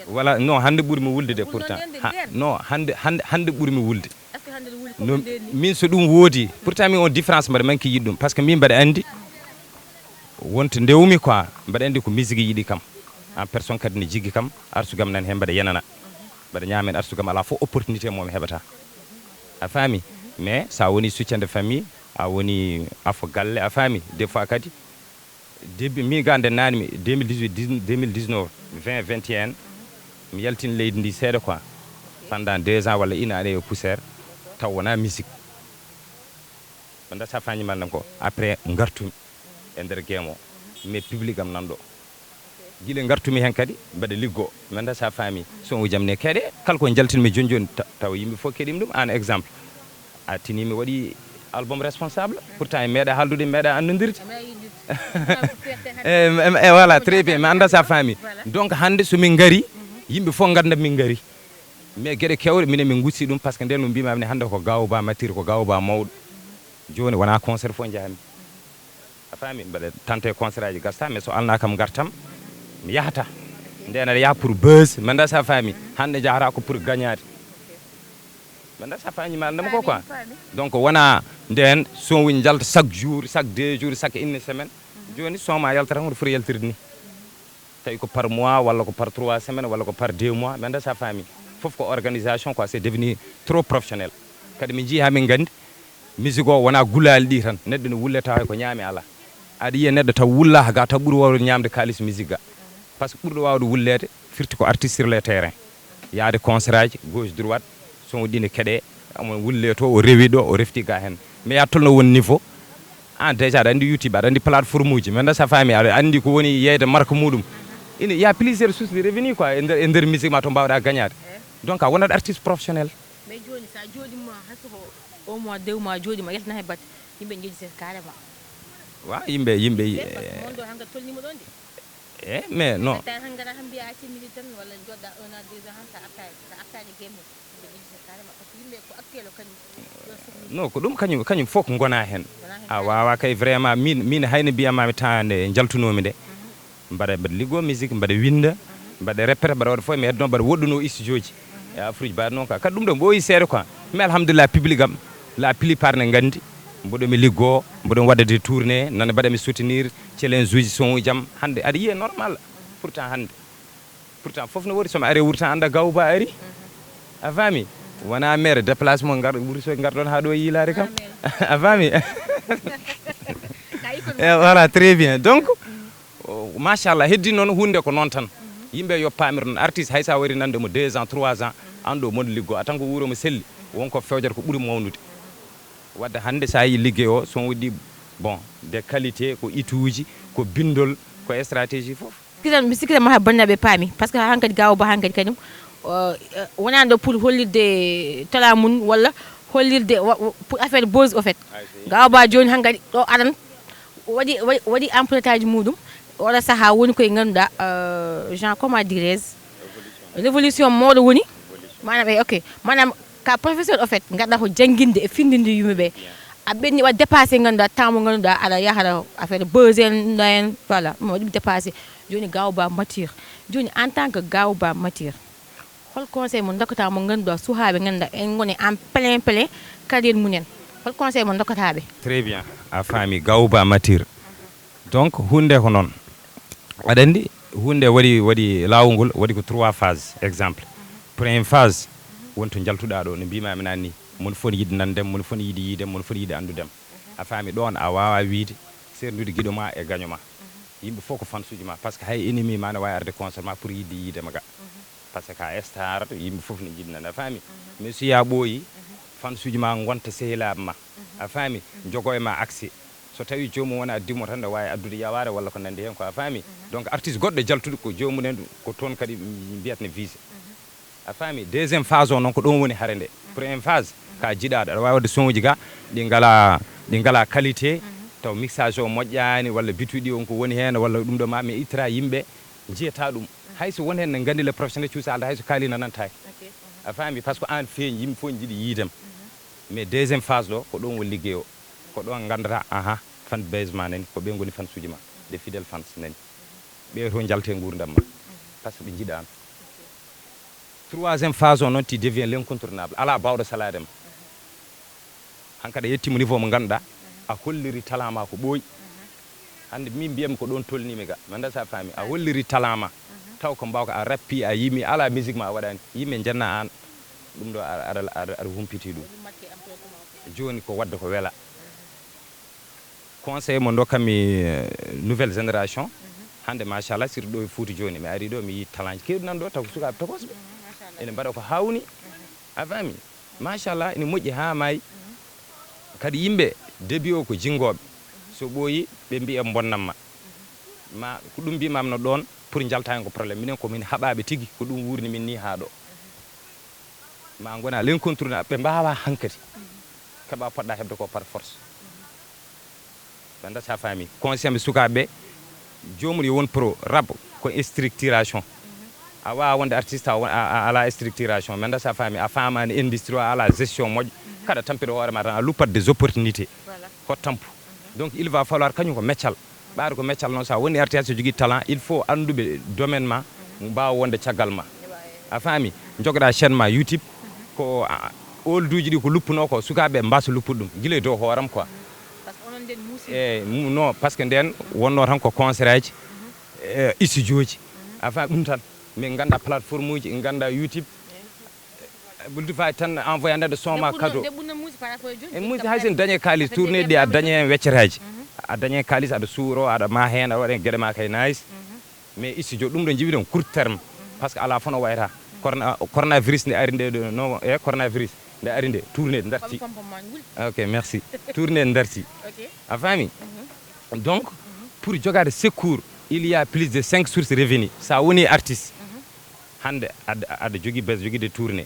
Voilà, non, hannde ɓurmi wulde de pourtant. Ha, non, hannde, hannde, hannde ɓurmi wulde. No, min so ɗum woodi, pourtant min on différence mbaɗa manque yiɗ ɗum, par ce que min mbaɗa anndi wonto ndewmi quoi, mbaɗa anndi ko musique yiɗi kam. En personne kadi ne jiggi kam, arsugue am nan heen mbaɗa yenana. Mbaɗa ñaama heen arsugue am, alaa fof opportunité mo mi heɓata. A faami? Mais sa woni soutien de famille, a woni afo galle, a faami? Des fois kadi, début, min ga nde naanmi, deux mille dix-huit, deux mille dix-neuf, vingt, vingt et un, mi yaltini leydi ndi seeɗa quoi. Pendant deux ans walla une année e poussière, taw wona musique. Ɓe nda sa fañi mal nam ko. Après, ngartumi e nder game o. Mais public am nan ɗo. Gila ngartumi heen kadi mbaɗa liggo, mi annda so a faami. Son uji am ne keɗe, kala ko njaltinmi jooni jooni, ta- tawa yimɓe fof keɗimi ɗum. An exemple, a tini mi waɗi album responsable, pourtant en meeɗa haaldude, en meeɗa annondirde. E, e, e, voilà, très bien, mi annda so a faami. Donc hannde so min ngari, yimɓe fof ngannda min ngari. Mais geɗe kewɗe minen min gussi ɗum, parce que nden no mbimami ni, hannde ko Gawo Ba Matir, ko Gawo Ba mawɗo. Jooni wona concert fof njahami. A faami, mbaɗa tante concert aji gasta, mais so alna kam ngartam, mi yahata. Nden aɗa yaha pour buzz, mi annda so a faami. Hannde njahata ko pour gagnade. Mi annda so a faami, ma annda ko quoi. Donc wona nden son uji njalta chaque jour, chaque deux jours, chaque une semaine. Jooni son ma yaltata hono foti yaltirde ni. Tawi ko par mois, walla ko par trois semaines, walla ko par deux mois, mi annda so a faami. Fof ko organisation quoi, c'est devenu trop professionnel. Kadi min njii haa min nganndi, musique o wona gulaali ɗi tan, neɗɗo ne wulle tawa ko ñaami alaa. Aɗa yiya neɗɗo taw wulla ga taw ɓuri wawde ñaamde kaalis musique ga. Parce que ɓurɗo wawde wulleede firti ko artiste sur le terrain. Yaade concert aji gauche droite, son ɗi ne keɗe, omo wulle to, o rewi ɗo, o refti ga heen. Mais ya tolno won niveau, an déjà aɗa anndi YouTube, aɗa anndi plateforme uji, mais nda so a faami, aɗa anndi ko woni yeyde marque muɗum. Ina, il y a plusieurs sources de revenu quoi, e nder, e nder musique ma to mbawɗa gagnade. Donc a wonat artiste professionnel. Mais jooni so a jooɗima hay so ko un mois, deux mois jooɗima, yaltina he batte, yimɓe njeji sen carrément. Wa yimɓe, yimɓe. Ɓe, parce que mon ɗo hannga tolnima ɗon de. E mais non. Tawi hannga tan mbiya a timmini tan walla joɗɗa un an, deux ans han sa artaani, sa artaani game mum. Yimɓe njeji sen carrément, parce que yimɓe ko actuel o kañum. Non, ko ɗum kañum, kañum fof ko ngona heen. A wawa kay vraiment, min, min hayno mbiyamami temps nde njaltunoomi nde. Mbaɗa, mbaɗa liggo musique, mbaɗa winda, mbaɗa répété, mbaɗa waɗa fof, mi heddo mbaɗa woɗɗuno studio ji. E afruji mbaɗa noon ka. Kadi ɗum ɗo ɓooyi seeɗa quoi. Mais alhamdulillah, public am, la plupart ne nganndi. Mboɗo mi liggo, mboɗo waɗa des tournées, nana mbaɗa mi soutenir, challenge uji, son uji am. Hannde aɗa yiya normal. Pourtant hannde. Pourtant fof no wori, so mi ari wurta annda Gawo Ba ari. A faami? Wona mere déplacement ngar wurto ngar ɗon haa ɗo yiilaade kam. A faami? E voilà, très bien. Donc, o, machallah, heddi noon huunde ko noon tan. Yimɓe yo paamir noon, artiste hay sa wari nande mo deux ans, trois ans, an ɗo mon liggo, a tan ko wuuro mo selli, won ko fewjata ko ɓuri mawnude. Wadde hannde sa yi liggey o, son waɗi, bon, de qualité, ko ituuji, ko bindol, ko stratégie fof. Sikitan, mi sikkita maha banndiraaɓe paami, parce que hankadi Gawo Ba hankadi kadi, euh, euh, wonani ɗo pour hollirde talent mum walla hollirde wa- wa- pour affaire buzz au fait. Gawo Ba jooni hankadi ɗo aran waɗi, waɗi, waɗi empreinte aji muɗum, oɗo saha woni koye ngannduɗa, euh, genre comment dirais-je, révolution mawɗo woni, maanaam e ok, maanaam ka professeur au fait, ngarɗa ko jannginde e findinde yimɓe ɓe. A ɓenni waɗ dépassé ngannduɗa temps mo ngannduɗa aɗa yahata affaire buzz en, no en, voilà, ɗum waɗi dépassé. Jooni Gawo Ba Matir, jooni en tant que Gawo Ba Matir, hol conseil mo dokkata mo ngannduɗa suhaaɓe ngannduɗa en ngoni en plein plein carrière mumen, hol conseil mo dokkata ɓe? Très bien, a faami Gawo Ba Matir. Donc huunde ko noon. Aɗa anndi huunde waɗi, waɗi laawol ngol waɗi ko trois phase. Exemple, première phase woni to njaltuɗa ɗo, no mbimami nani ni, mon fof ne yiɗi nandem, mon fof ne yiɗi yiidem, mon fof ne yiɗi anndudem. A faami, ɗoon a wawa wiide serndude giɗo ma e gaño ma. Yimɓe fof ko fansuji ma, parce que hay ennemi ma ne wawi arde concert ma pour yiɗde yiidema ga. Parce que a star, yimɓe fof ne jiɗi nande, a faami? Mais so ya ɓooyi, fansuji ma gonta sehilaaɓe ma, a faami? Jogo e ma accès. So tawi joomum wona dimo tan, ne wawi addude yawaare walla ko nandi heen ko, a faami? Donc artiste goɗɗo jaltuɗo ko joomum en ɗum, ko toon kadi mbiyat ne visé. A faami? Deuxième phase o noon ko ɗon woni hare nde. Première phase, ka jiɗaɗo, aɗa wawi wadde son uji ga, ɗi ngala, ɗi ngala qualité, taw mixage o moƴƴani, walla bituɗi on ko woni heen, walla ɗum ɗo ma, mais ittata yimɓe jiyata ɗum. Hay so won heen ne nganndi le professionnel cuusa alda, hay so kaali nanantaki. A faami? Parce que an feeñi, yimɓe fof jiɗi yiidem. Mais deuxième phase ɗo, ko ɗon woni liggey o. Ko ɗon ngandata, aha, fan base ma nani, ko ɓe ngoni fansuji ma. Des fidèles fans nani. Ɓe to njalte nguurndam ma. Parce que ɓe njiɗa an. Troisième phase o noon, tu deviens l'incontournable. Ala bawɗo salade ma. Hankadi a yettima niveau mo ngannduɗa, a holliri talent ma ko ɓooyi. Hannde min mbiyatmi ko ɗon tolnimi ga. Mi annda sa faami. A holliri talent ma. Taw ko mbawka a rappi, a yimi, ala musique ma a waɗani. Yimɓe njenna an. Ɗum ɗo aɗa, aɗa, aɗa, aɗa humpiti ɗum. Jooni ko wadde ko wela. Conseil mo dokkami, eh, nouvelle génération. Hannde machallah, surtout ɗo e Fouta jooni, mi ari ɗo, mi yi talent keewɗi nan ɗo, taw ko sukaaɓe tokosɓe. Ene mbaɗa ko hawni. A faami? Machallah, ene moƴƴi haa maayi. Kadi yimɓe début o ko jinngooɓe. So ɓooyi, ɓe mbiya bonnamma. Ma ko ɗum mbimamno ɗoon, Pour njalta hen ko problème, minen ko min haɓaaɓe tigi, ko ɗum wuurni min ni haa ɗo. Ma ngona l'un contre l'autre, ɓe mbaawa hankadi keɓa poɗɗa heɓde ko par force. Ɓe nda sa faami, conscient ɓe sukaaɓe ɓe, joomum yo won pro. Rap ko structuration. A waawa wonde artiste a won- a- a- ala structuration. Ɓe nda sa faami, a faamaani industrie o, a ala gestion moƴƴo, kaɗa tampiɗo hoore ma tan, a luppat des opportunités. Ko tampu. Donc il va falloir kañum ko meccal. Ɓaade ko meccal noon, so a woni artiste, so jogii talent, il faut annduɓe domaine ma, mbaawa wonde caggal ma. A faami? Njogoɗa chaîne ma YouTube, ko a- olduuji ɗi ko luppunoo ko, sukaaɓe mbasa luppude ɗum gila e dow hooram quoi. Parce que onon nden muusi. E mu- non, parce que nden wonno tan ko concert aji, e studio ji. A faami ɗum tan. Min ngannda plateforme uji, min ngannda YouTube. Ɓuldi fayi tan envoyé nde son ma cadeau. E muusi hay sen dañe kaalis, tourné ɗi, a dañe hen weccetaaji. A dañe kaalis, aɗa suuro, aɗa ma hen, aɗa waɗa hen geɗe ma kay nice. Mais studio ɗum ɗo jiwi ɗon court terme. Parce que ala fof no wayata. Corona, coronavirus nde ari nde ɗo, no, e coronavirus nde ari nde, tourné darti. Ok, merci. Tourné darti. A faami? Donc, pour jogade secours, il y a plus de cinq sources revenus. Sa woni artiste, hannde aɗa aɗa jogii base, jogii de tourné,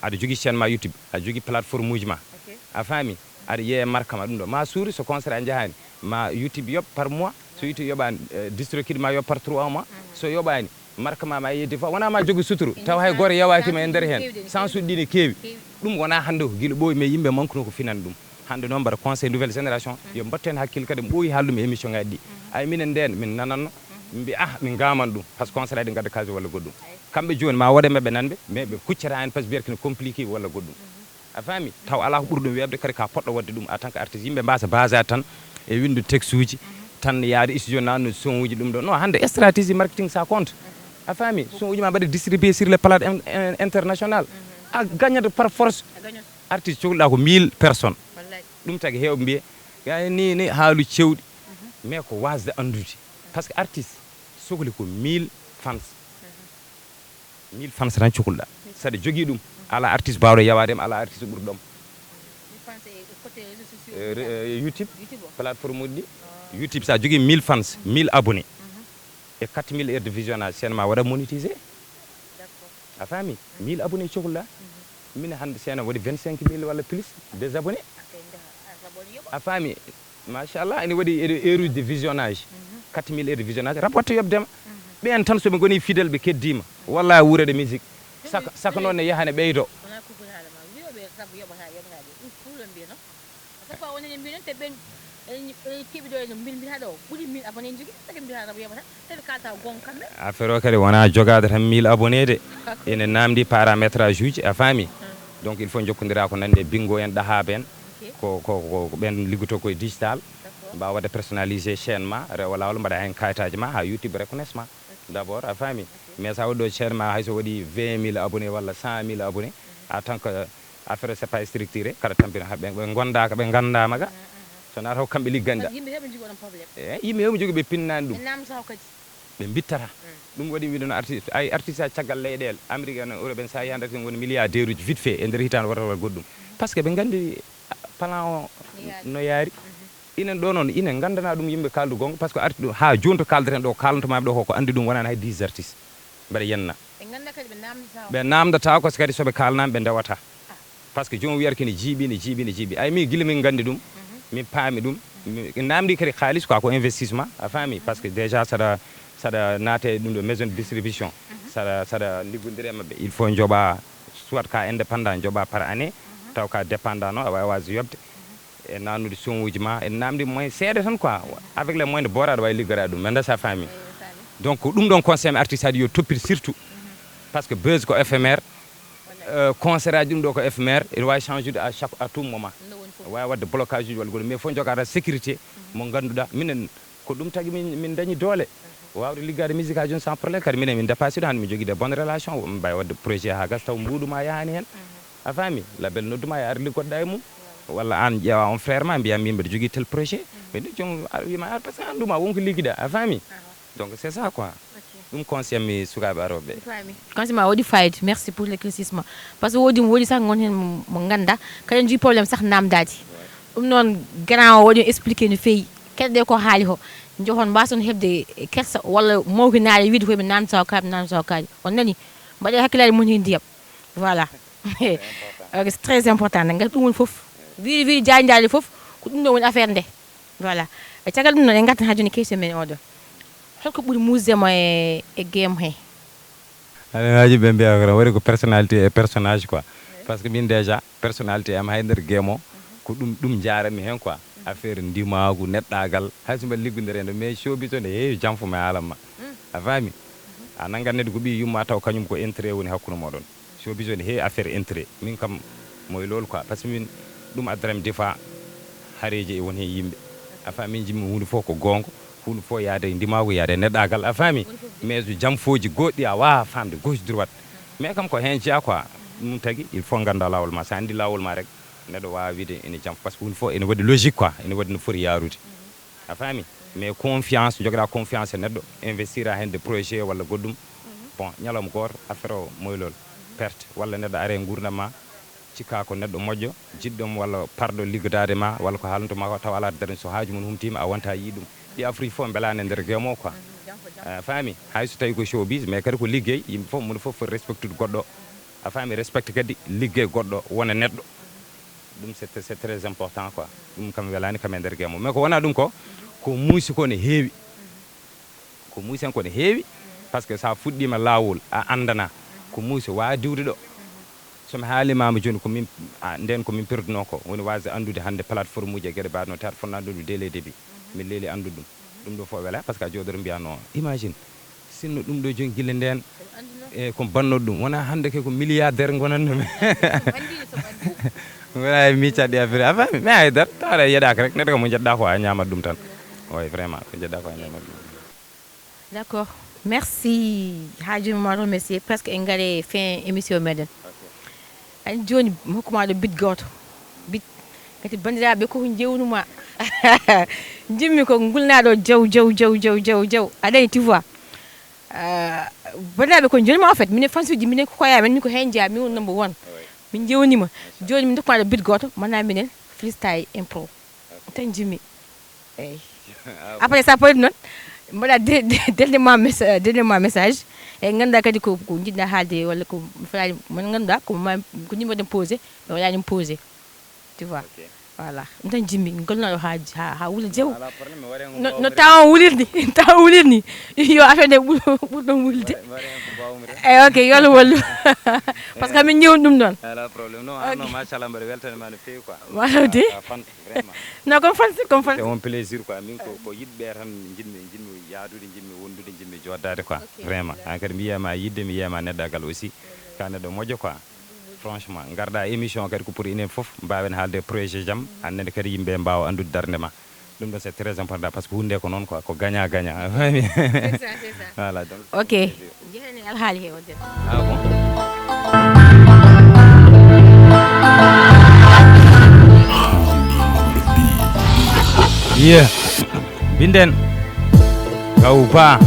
aɗa jogii chaîne ma YouTube, aɗa jogii plateforme uji ma. A faami? Aɗa yeeya marque ma ɗum ɗo. Ma suuri so concert a njahaani, ma YouTube yoɓ par mois. So YouTube yoɓaani, eh, DistroKid ma yoɓ par trois mois. So yoɓaani, marque ma ma yeeyi fois. Wona ma jogii suturu, taw hay gooto yewaaki ma e nder heen. Sans suɗɗi ne keewi. Ɗum wona hannde ko gila ɓooyi, mais yimɓe mankuno ko finande ɗum. Hannde noon mbaɗa conseil nouvelle génération, yo mbattu heen hakkille kadi, ɓooyi haalde ɗum e émission ngaji ɗi. Ay minen ndeen, min nananno, min mbiya, ah, min ngaman ɗum, parce que conseil aji ɗi ngadda kaalis walla goɗɗum. Kamɓe jooni ma woɗe maɓɓe nanɓe, mais ɓe kuccata heen, parce que mbiyata kene compliqué walla goɗɗum. A faami? Taw alaa ko ɓuri ɗum weeɓde, kadi ka poɗɗo waɗde ɗum en tant que artiste. Yimɓe mbasa basade tan e winndu texte uji, tan yaade studio nanno son uji ɗum ɗo. Non, hannde stratégie marketing ça compte. A faami? Son uji ma mbaɗe distribué sur les plates in- in- internationales. A gagnat par force. Artiste cohluɗa ko mille personnes. Ɗum tagi heewɓe mbiye, ya ni ni haalu cewɗi. Mais ko wasde anndude. Parce que artiste sohli ko mille fans. Mille fans tan cohluɗa. Saɗa jogii ɗum, ala artiste baawɗo yawaade ma, ala artiste ɓurɗo ma. Eh, re- eh, YouTube, plateforme uji ɗi. YouTube, sa jogii mille fans, mille abonnés, e quatre mille heures de visionnage, chaîne ma waɗa monétisé. A faami? Mille abonnés cohluɗa. Min hannde chaîne am waɗi vingt-cinq mille walla plus des abonnés. A faami? Machallah, ene waɗi heure- heure uji de visionnage. Quatre mille heures de visionnage, rap watta yoɓde ma. Ɓeen tan, so ɓe ngoni fidèle, ɓe keddiima. Walla wuurede musique. Saka, saka noon ne yaha ne ɓeydo. Wona ko foti haala ma. Wiyoɓe rap yoɓata, yoɓata de. Ɗum fof ɓe mbiya noon. Chaque fois wonani mbiya noon, te ɓen, eɗen, eɗen keɓi ɗo, eɗen mbin- mbiyata ɗo, ɓuri mille abonnés jogii, saka mbiyata rap yoɓata. Tawi kalta gonga kamɓe. Affaire o kadi wona jogaade tan mille abonnés de. Ene namdi paramétrage uji, a faami? Donc il faut jokkondira ko nandi e bingo en, ɗahaaɓe en. Ko, ko, ko, ko ɓen liggoto koye digital. Mbaawa waɗde personnalisé chaîne ma, rewa laawol, mbaɗa heen kayitaaji ma, haa YouTube reconnaisse ma. D'abord, a faami? Mais so a waɗi ɗo chaîne ma, hay so waɗi vingt mille abonnés walla cent mille abonnés, en tant que affaire, c'est pas structuré, kaɗa tampina haa ɓe, ɓe gondaaka, ɓe nganndaama ga. So na taw kamɓe liggani ga. Yimɓe heɓe jogii onon problème. E yimɓe heɓe jogii, ɓe pinnaani ɗum. Ɓe namdotako kadi. Ɓe mbittata. Ɗum waɗi wiide no artiste, ay artiste a caggal leyɗeele, Amérique en, Europe en, so a yiyii hannde artiste woni milliardaire uji vite fait e nder hitaande woto walla goɗɗum. Parce que ɓe nganndi plan o no yaari. Inen ɗo noon, inen nganndana ɗum yimɓe, kaldu gonga, parce que arti ɗum haa jooni to kaldeten ɗo, kalantoma ɓe ɗo ko, ko anndi ɗum wonani hay dix artistes. Mbeɗa yenna. Ɓe ngannda kadi ɓe namdata. Ɓe namdata ko, so kadi so ɓe kalnaama ɓe ndewata. Parce que joomum wiyata kene jiiɓi, ne jiiɓi, ne jiiɓi. Ay, min gila min nganndi ɗum, min paami ɗum. Mi- namdi kadi kaalis quoi, ko investissement, a faami? Parce que déjà saɗa, saɗa naate ɗum ɗo maison de distribution, saɗa, saɗa liggondire e maɓɓe, il faut njoɓa, soit ka indépendant, njoɓa par année, taw ka dépendant no, a wawa yoɓde. E nannude son uji ma, e namdi moyen seeɗa tan quoi, avec les moyens de bord aɗa wawi liggorade ɗum, mais nda sa faami. Donc ko ɗum ɗon conseil mi artiste aji yo toppit surtout, parce que buzz ko éphémère. Euh, concert aji ɗum ɗo ko éphémère, ene wawi change ude à chaque, à tout moment. Wawi wadde blocage uji walla goɗɗum, mais fof jogata sécurité mo ganduɗa. Minen ko ɗum tagi min, min dañi doole wawde liggade musique aji on sans problème. Kadi minen min dépassé ɗum, hande min jogui des bonnes relations, min mbawi wadde projet ha gasa taw mbuuɗu ma yahani hen. A faami? Label nodduma e ar liggoɗɗa e mum, walla an ƴeewa on frère ma mbiya min mbiɗa jogui tel projet. Min ɗum joom ar wima ar, parce que an ɗuma wonko liggiɗa, a faami? Donc c'est ça quoi. Ɗum conseil mi sukaɓe aroɓe. Conseil ma waɗi fayida, merci pour l'éclaircissement. Parce que wodi, wodi sah gon hen mo ganda kadi jogui problème sah namdade. Ɗum noon grand o waɗi expliqué no feewi. Kadi ɗe ko haali ko, Njohon mbaason heɓde kersa walla mawhinaade wiide ko ɓe naan sawkaaɓe, naan sawkaaji. On nani? Mbaɗee hakkillaaji mon heen ndiyam. Voilà. Ok, c'est très important. Nde ngati ɗum woni fof. Wiide, wiide, jaajndaade fof, ko ɗum ɗo woni affaire nde. Voilà. E caggal ɗum noon, en ngartan haa jooni question men oɗo. Holko ɓuri muusde mo e, e game he? Aɗa waaji ɓe mbiya ko waɗi ko personnalité e personnage quoi. Parce que min déjà, personnalité am hay nder game o, ko ɗum, ɗum njaarami heen quoi. Affaire ndimaagu, neɗɗaagal, hay so mbaɗa liggude rendo, mais showbiz o ne heewi janfo ma haalan ma. A faami? A nanngan neɗɗo ko ɓii yumma taw kañum ko intérêt woni hakkunde mooɗon. Showbiz o ne heewi affaire intérêt. Min kam moye loolu quoi. Parce que min ɗum addaram des fois hareeji e won heen yimɓe. A faami? Min njimmi huunde fof ko goonga, huunde fof yaade e ndimaagu, yaade e neɗɗaagal. A faami? Mais so janfooji goɗɗi a waawa faamde gauche droite. Mais kam ko heen jeyaa quoi. Ɗum tagi il faut ngannda laawol ma. So a anndi laawol ma rek, neɗɗo waawa wiide ene janfa. Parce que huunde fof ene waɗi logique quoi. Ene waɗi no foti yaarude. A faami? Mais confiance, njogoɗaa confiance e neɗɗo, investir a heen de projet walla goɗɗum. Bon, ñalawma gooto, affaire o moylol, perte, walla neɗɗo are e nguurndam ma, cikka ko neɗɗo moƴƴo, jiɗɗo mo walla parɗo liggodaade ma, walla ko haalanto ma ko tawa alaa darnde, so haaju mum humtiima, a wonta yii ɗum. Ɗi affaire uji fof mbelaani e nder game o quoi. A faami? Hay so tawi ko showbiz, mais kadi ko liggey, yimɓe fof, moni fof foti respectude goɗɗo. A faami? Respecte kadi liggey goɗɗo, wona neɗɗo. Ɗum c'est, c'est très important quoi. Ɗum kam welaani kam e nder game o. Mais ko wona ɗum ko, ko muusi ko ne heewi. Ko muusi hen ko ne heewi. Parce que sa fuɗɗiima laawol, a anndana. Ko muusi, waawa diwde ɗo. So mi haalii ma mo jooni, ko min, a, nden ko min perduno ko. Woni waasde anndude hannde plateforme uji e geɗe mbaɗno théâtre fonnaa ɗum dès les débuts. Min leeli anndude ɗum. Ɗum ɗo fof wela, parce que a jooɗoro mbiya non. Imagine, sinno ɗum ɗo jooni gila nden, e ko bannoɗo ɗum. Wona hannde ke ko milliardaire ngonanno mi. Wona e miccatɗi affaire. A faami? Mais hay dar, tawa yeɗaaka rek. Neɗɗo kam mo njeɗɗa ko a ñaamat ɗum tan. Oui, vraiment, ko njeɗɗa ko a ñaamat ɗum. D'accord. Merci. Haa jooni ma remercier. Presque en ngari fin émission meɗen. Ani jooni mi hokku ma ɗo bit gooto. Bit. Kadi banndiraaɓe ko ko njewnuma. Njimmi ko ngulnaaɗo jaw, jaw, jaw, jaw, jaw, jaw. A dañi, tu vois. Ah, banndiraaɓe ko njewnuma en fait. Minen fansuuji, minen ko koye amen, min ko heen jeyaa, min woni number one. Min njewnima. Jooni min ndokku ma ɗo bit gooto, mana minen freestyle impro. Tan njimmi. Eyi. Après ça, pawdi noon, mbaɗa de-, de-, dernièrement messa-, dernièrement message. E ngannduɗaa kadi ko, ko njiɗɗaa haalde walla ko mi faalaani, mo ngannduɗaa ko ma, ko numéro ɗen posé, mi waɗaani ɗum posé. Tu vois? Ok. Voilà. Ɗum tan njimmi, ngolnaɗo haa, haa, haa wula jew. Ala problème, mi waɗa hen ko no, no mbawmi rek. Tawa wulirni, tawa wulirni. Yo affaire nde ɓur, ɓur ɗon wulde. Mi waɗa, mi waɗa hen ko mbawmi rek. Eyi, ok, yo Allah wallu. Parce que min ñewni ɗum ɗon. Ala problème. Non, ah, non, ok. Machallah, mbaɗa weltanima no feewi quoi. Wala de. Ah, ah, fan, vraiment. Non, comme fan, comme fan. C'est un plaisir quoi. Min ko, ko yiɗɓe tan jiɗmi, jiɗmi yaadude, jiɗmi wondude, jiɗmi joddade quoi. Ok, vraiment. An kadi mi yiyama yidde, mi yiyama neɗɗagal aussi. Ka neɗɗo moƴƴo quoi. Franchement, garɗa émission kadi ko pour enen fof mbawen haalde projet jam, annene kadi yimɓe mbawa anndude darnde ma. Ɗum ɗo c'est très important parce que hunde ko noon quoi, ko gagnant gagnant. A faami? C'est ça, c'est ça. Voilà, donc. Ok. Jehani alhaali he o debbo. Ah bon? Yeah. Binden. Gaw ba.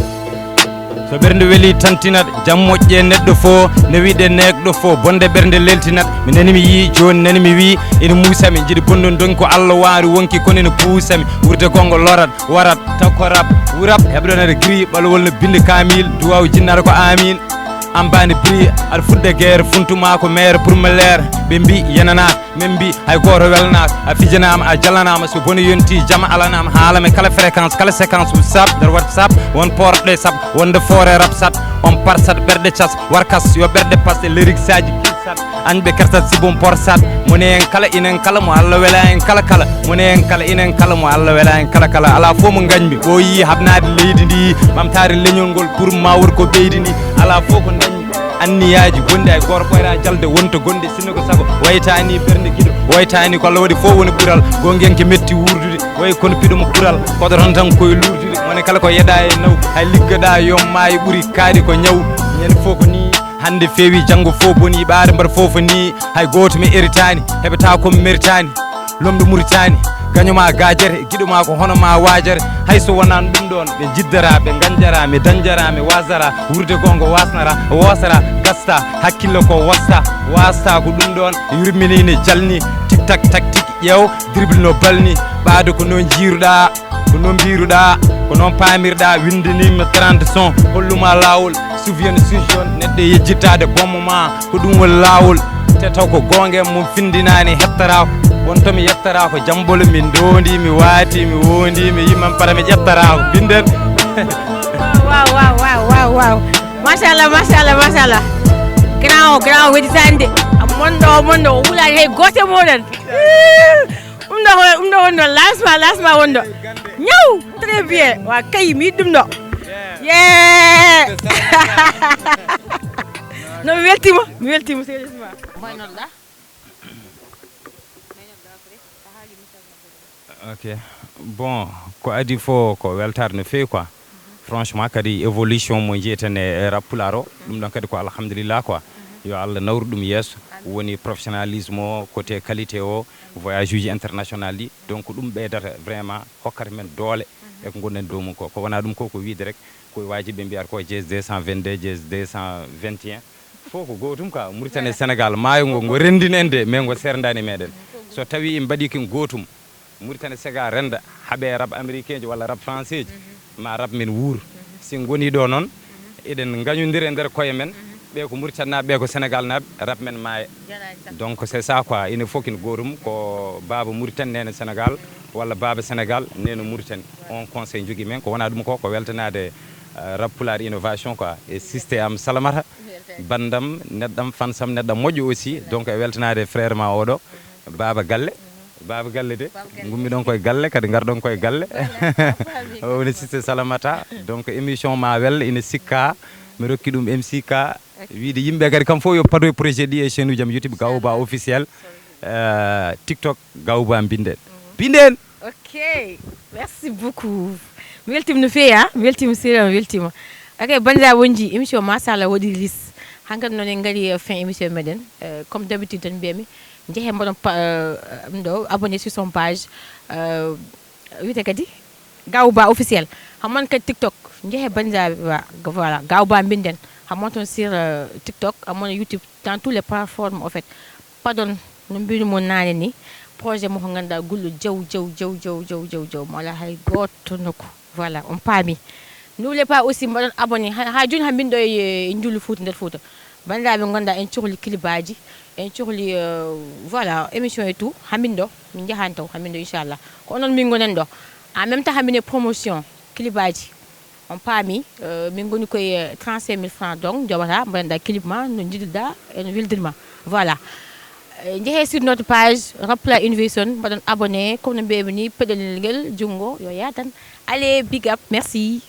So ɓernde weli tantinat, jam moƴƴe neɗɗo fo, ne wiɗe neɗɗo fo, bonde ɓernde leltinat. Mi nani mi yii, jooni nani mi wii, ene muusa mi, jiɗi bonɗon donki ko Allah waari wonki, kono ene puusa mi. Wuurde gongo lorat, warat, taw ko rap, wurap, heɓɗon aɗa giri, ɓalwol no binde kaamil, duwaw jinnata ko amin. Ambani bri, aɗa fudde guerre, funtuma ko maire pour me leer, ɓe mbi yenana. Min mbi hay gooto welnaaka, a fijanaama, a jalanaama, so bone yonti jama alanaama, haalame kala fréquence, kala séquence, WhatsApp, nder WhatsApp, won porɗe sab, wonde foore rap sat, on par sat, ɓerɗe cas, warkas, yo ɓerɗe pas, e lyrics aji kil sat, añɓe kersat, sibum por sat, moni en kala, inen kala, mo Allah wela en kala kala, moni en kala, inen kala, mo Allah wela en kala kala, alaa fof mo ngañmi, ɓooyi haɓnaade leydi ndi, ɓamtaare leñol ngol, pour ma wor ko ɓeydi ndi, alaa fof ko dañmi. Anniyaaji bonɗi, hay gooto ɓooyata jalde wonta gonɗi, sinno ko sago waytaani ɓernde giɗo, waytaani ko Allah waɗi fof woni ɓural, gongenke metti wuurdude, wayi kono piɗo mo ɓural, koɗoton tan koye luurdude, moni kala ko yeɗa e naw, hay liggoɗa yomma e ɓuri kaaɗi ko ñaw, ñande fof ko ni, hannde feewi, janngo fof boni, ɓaade mbar fof ni, hay gooto mi eritaani, heɓata ko mi meritaani. Lomɗo Muritani, gaño ma gajere, giɗo ma ko hono ma wajere. Hay so wonan ɗum ɗon, ɓe jiddara, ɓe ganjara, mi danjara, mi wasara, wuurde gongo wasnara, wosara, gasta, hakkille ko wosta, wasta ko ɗum ɗon, yurmini ne jalni, tik tak tak tik, ƴeew, dribble no balni, ɓaade ko non jiiruɗa, ko non mbiruɗa. Ko noon paamirɗaa, winndinii mi trente son, holluma laawol, souviens sujon, neɗɗo yejjittaade bommo ma, ko ɗum woni laawol. Te taw ko goonga e mum findinaani hettaraako. Won to mi yettaraako, jambolo mi ndoondi, mi waati, mi woondi, mi yimman para mi ƴettaraako. Binden. Wow, wow, wow, wow, wow. Machallah, machallah, machallah. Grand o, grand o, wedditaani de. Monɗo o, monɗo o, hulaani hay gooto e mooɗon. Ɗum ɗo ko, ɗum ɗo woni ɗo, lancement, lancement woni ɗo. Ñaw, très bien. Wa kay, mi yiɗi ɗum ɗo. Yeah. No, mi weltima, mi weltima sérieusement. Moy noon ɗa? Ok. Bon, ko adi fof ko weltaare no feewi quoi. Franchement, kadi évolution mo njiyeten e rap pulaar o, ɗum ɗon kadi ko alhamdulillah quoi. Yo Allah nawru ɗum yeeso. Woni professionnalisme o, côté qualité o, voyage uji international ɗi. Donc ɗum ɓeydata vraiment, hokkata men doole e ko ngonɗen dow mum ko. Ko wona ɗum ko, ko wiide rek, ko waaji ɓe mbiyata ko Jazz deux cent vingt-deux, Jazz deux cent vingt et un. Fof ko gootum ka, Mauritanie, Sénégal, maayo ngo, ngo renndini en de, mais ngo serndani meɗen. So tawi en mbaɗi kin gootum, Mauritanie sega renda, haɓe rap américain ji walla rap français ji, ma rap men wuur. Si ngoni ɗo noon, eɗen ngañodira e nder koye men, ɓe ko Mauritanie naaɓe, ɓe ko Sénégal naaɓe, rap men maaya. Donc c'est ça quoi, ene fof kin gootum, ko baaba Mauritanie nene Sénégal, walla baaba Sénégal nene Mauritanie. On conseil jogui men, ko wona ɗum ko, ko weltanade, euh, rap pulaar innovation quoi, e siste am Salamata, bandam, neɗɗam, fansam, neɗɗam moƴƴo aussi. Donc e weltanade frère ma oɗo, baaba galle. Baaba galle de, ngummiɗon koye galle, kadi ngarɗon koye galle. O woni siste Salamata. Donc émission ma wel, ina sikka, mi rokki ɗum M C K, wiide yimɓe kadi kam fof yo padoye projet ɗi e chaîne uji am YouTube, Gaouba Officiel, euh, TikTok, Gaouba Binden. Binden! Ok, merci beaucoup. Mi weltima no feewi, a? Mi weltima sérieux, mi weltima. Ok, bandiraɓe wonji, émission machallah waɗi lis. Hankadi noon en ngari, euh, fin émission meɗen. Euh, comme d'habitude tan mbiyami, jeehe mbaɗon pa-, euh, ɗum ɗo, abonné sur son page. Euh, wiyete kadi Gaouba Officiel. Hamon kadi TikTok. Jeehe bandiraɓe, wa-, voilà, Gaouba Binden. Hamon toon sur, euh, TikTok, hamon YouTube, dans toutes les plateformes, en fait. Pardon, no mbiymi mo naane ni, projet mo ko ngannduɗaa gulɗo jaw, jaw, jaw, jaw, jaw, jaw, jaw, mo alaa hay gooto nokku. Voilà, on paami. N'oubliez pas aussi, mbaɗon abonné. Ha, ha jooni ha min ɗo e, e njullu Fuuta, nder Fuuta. Banndiraaɓe ngannduɗaa en cohli clipaaji, en cohli, euh, voilà, émission et tout. Ha min ɗo, min njahaani taw, ha min ɗo, inchallah. Ko onon min ngonen ɗo. En même temps, ha min e promotion clipaaji. On paami, euh, min ngoni koye, euh, trente-cinq mille francs donc, njoɓata, mbaɗanɗa clip ma, no njiɗirɗa, e no weldirma. Voilà. Euh, njehee sur notre page, Rap Pulaar Innovation, mbaɗon abonné, comme no mbiymi ni, peɗel ngel, junngo, yo yaatan. Allez, big up, merci.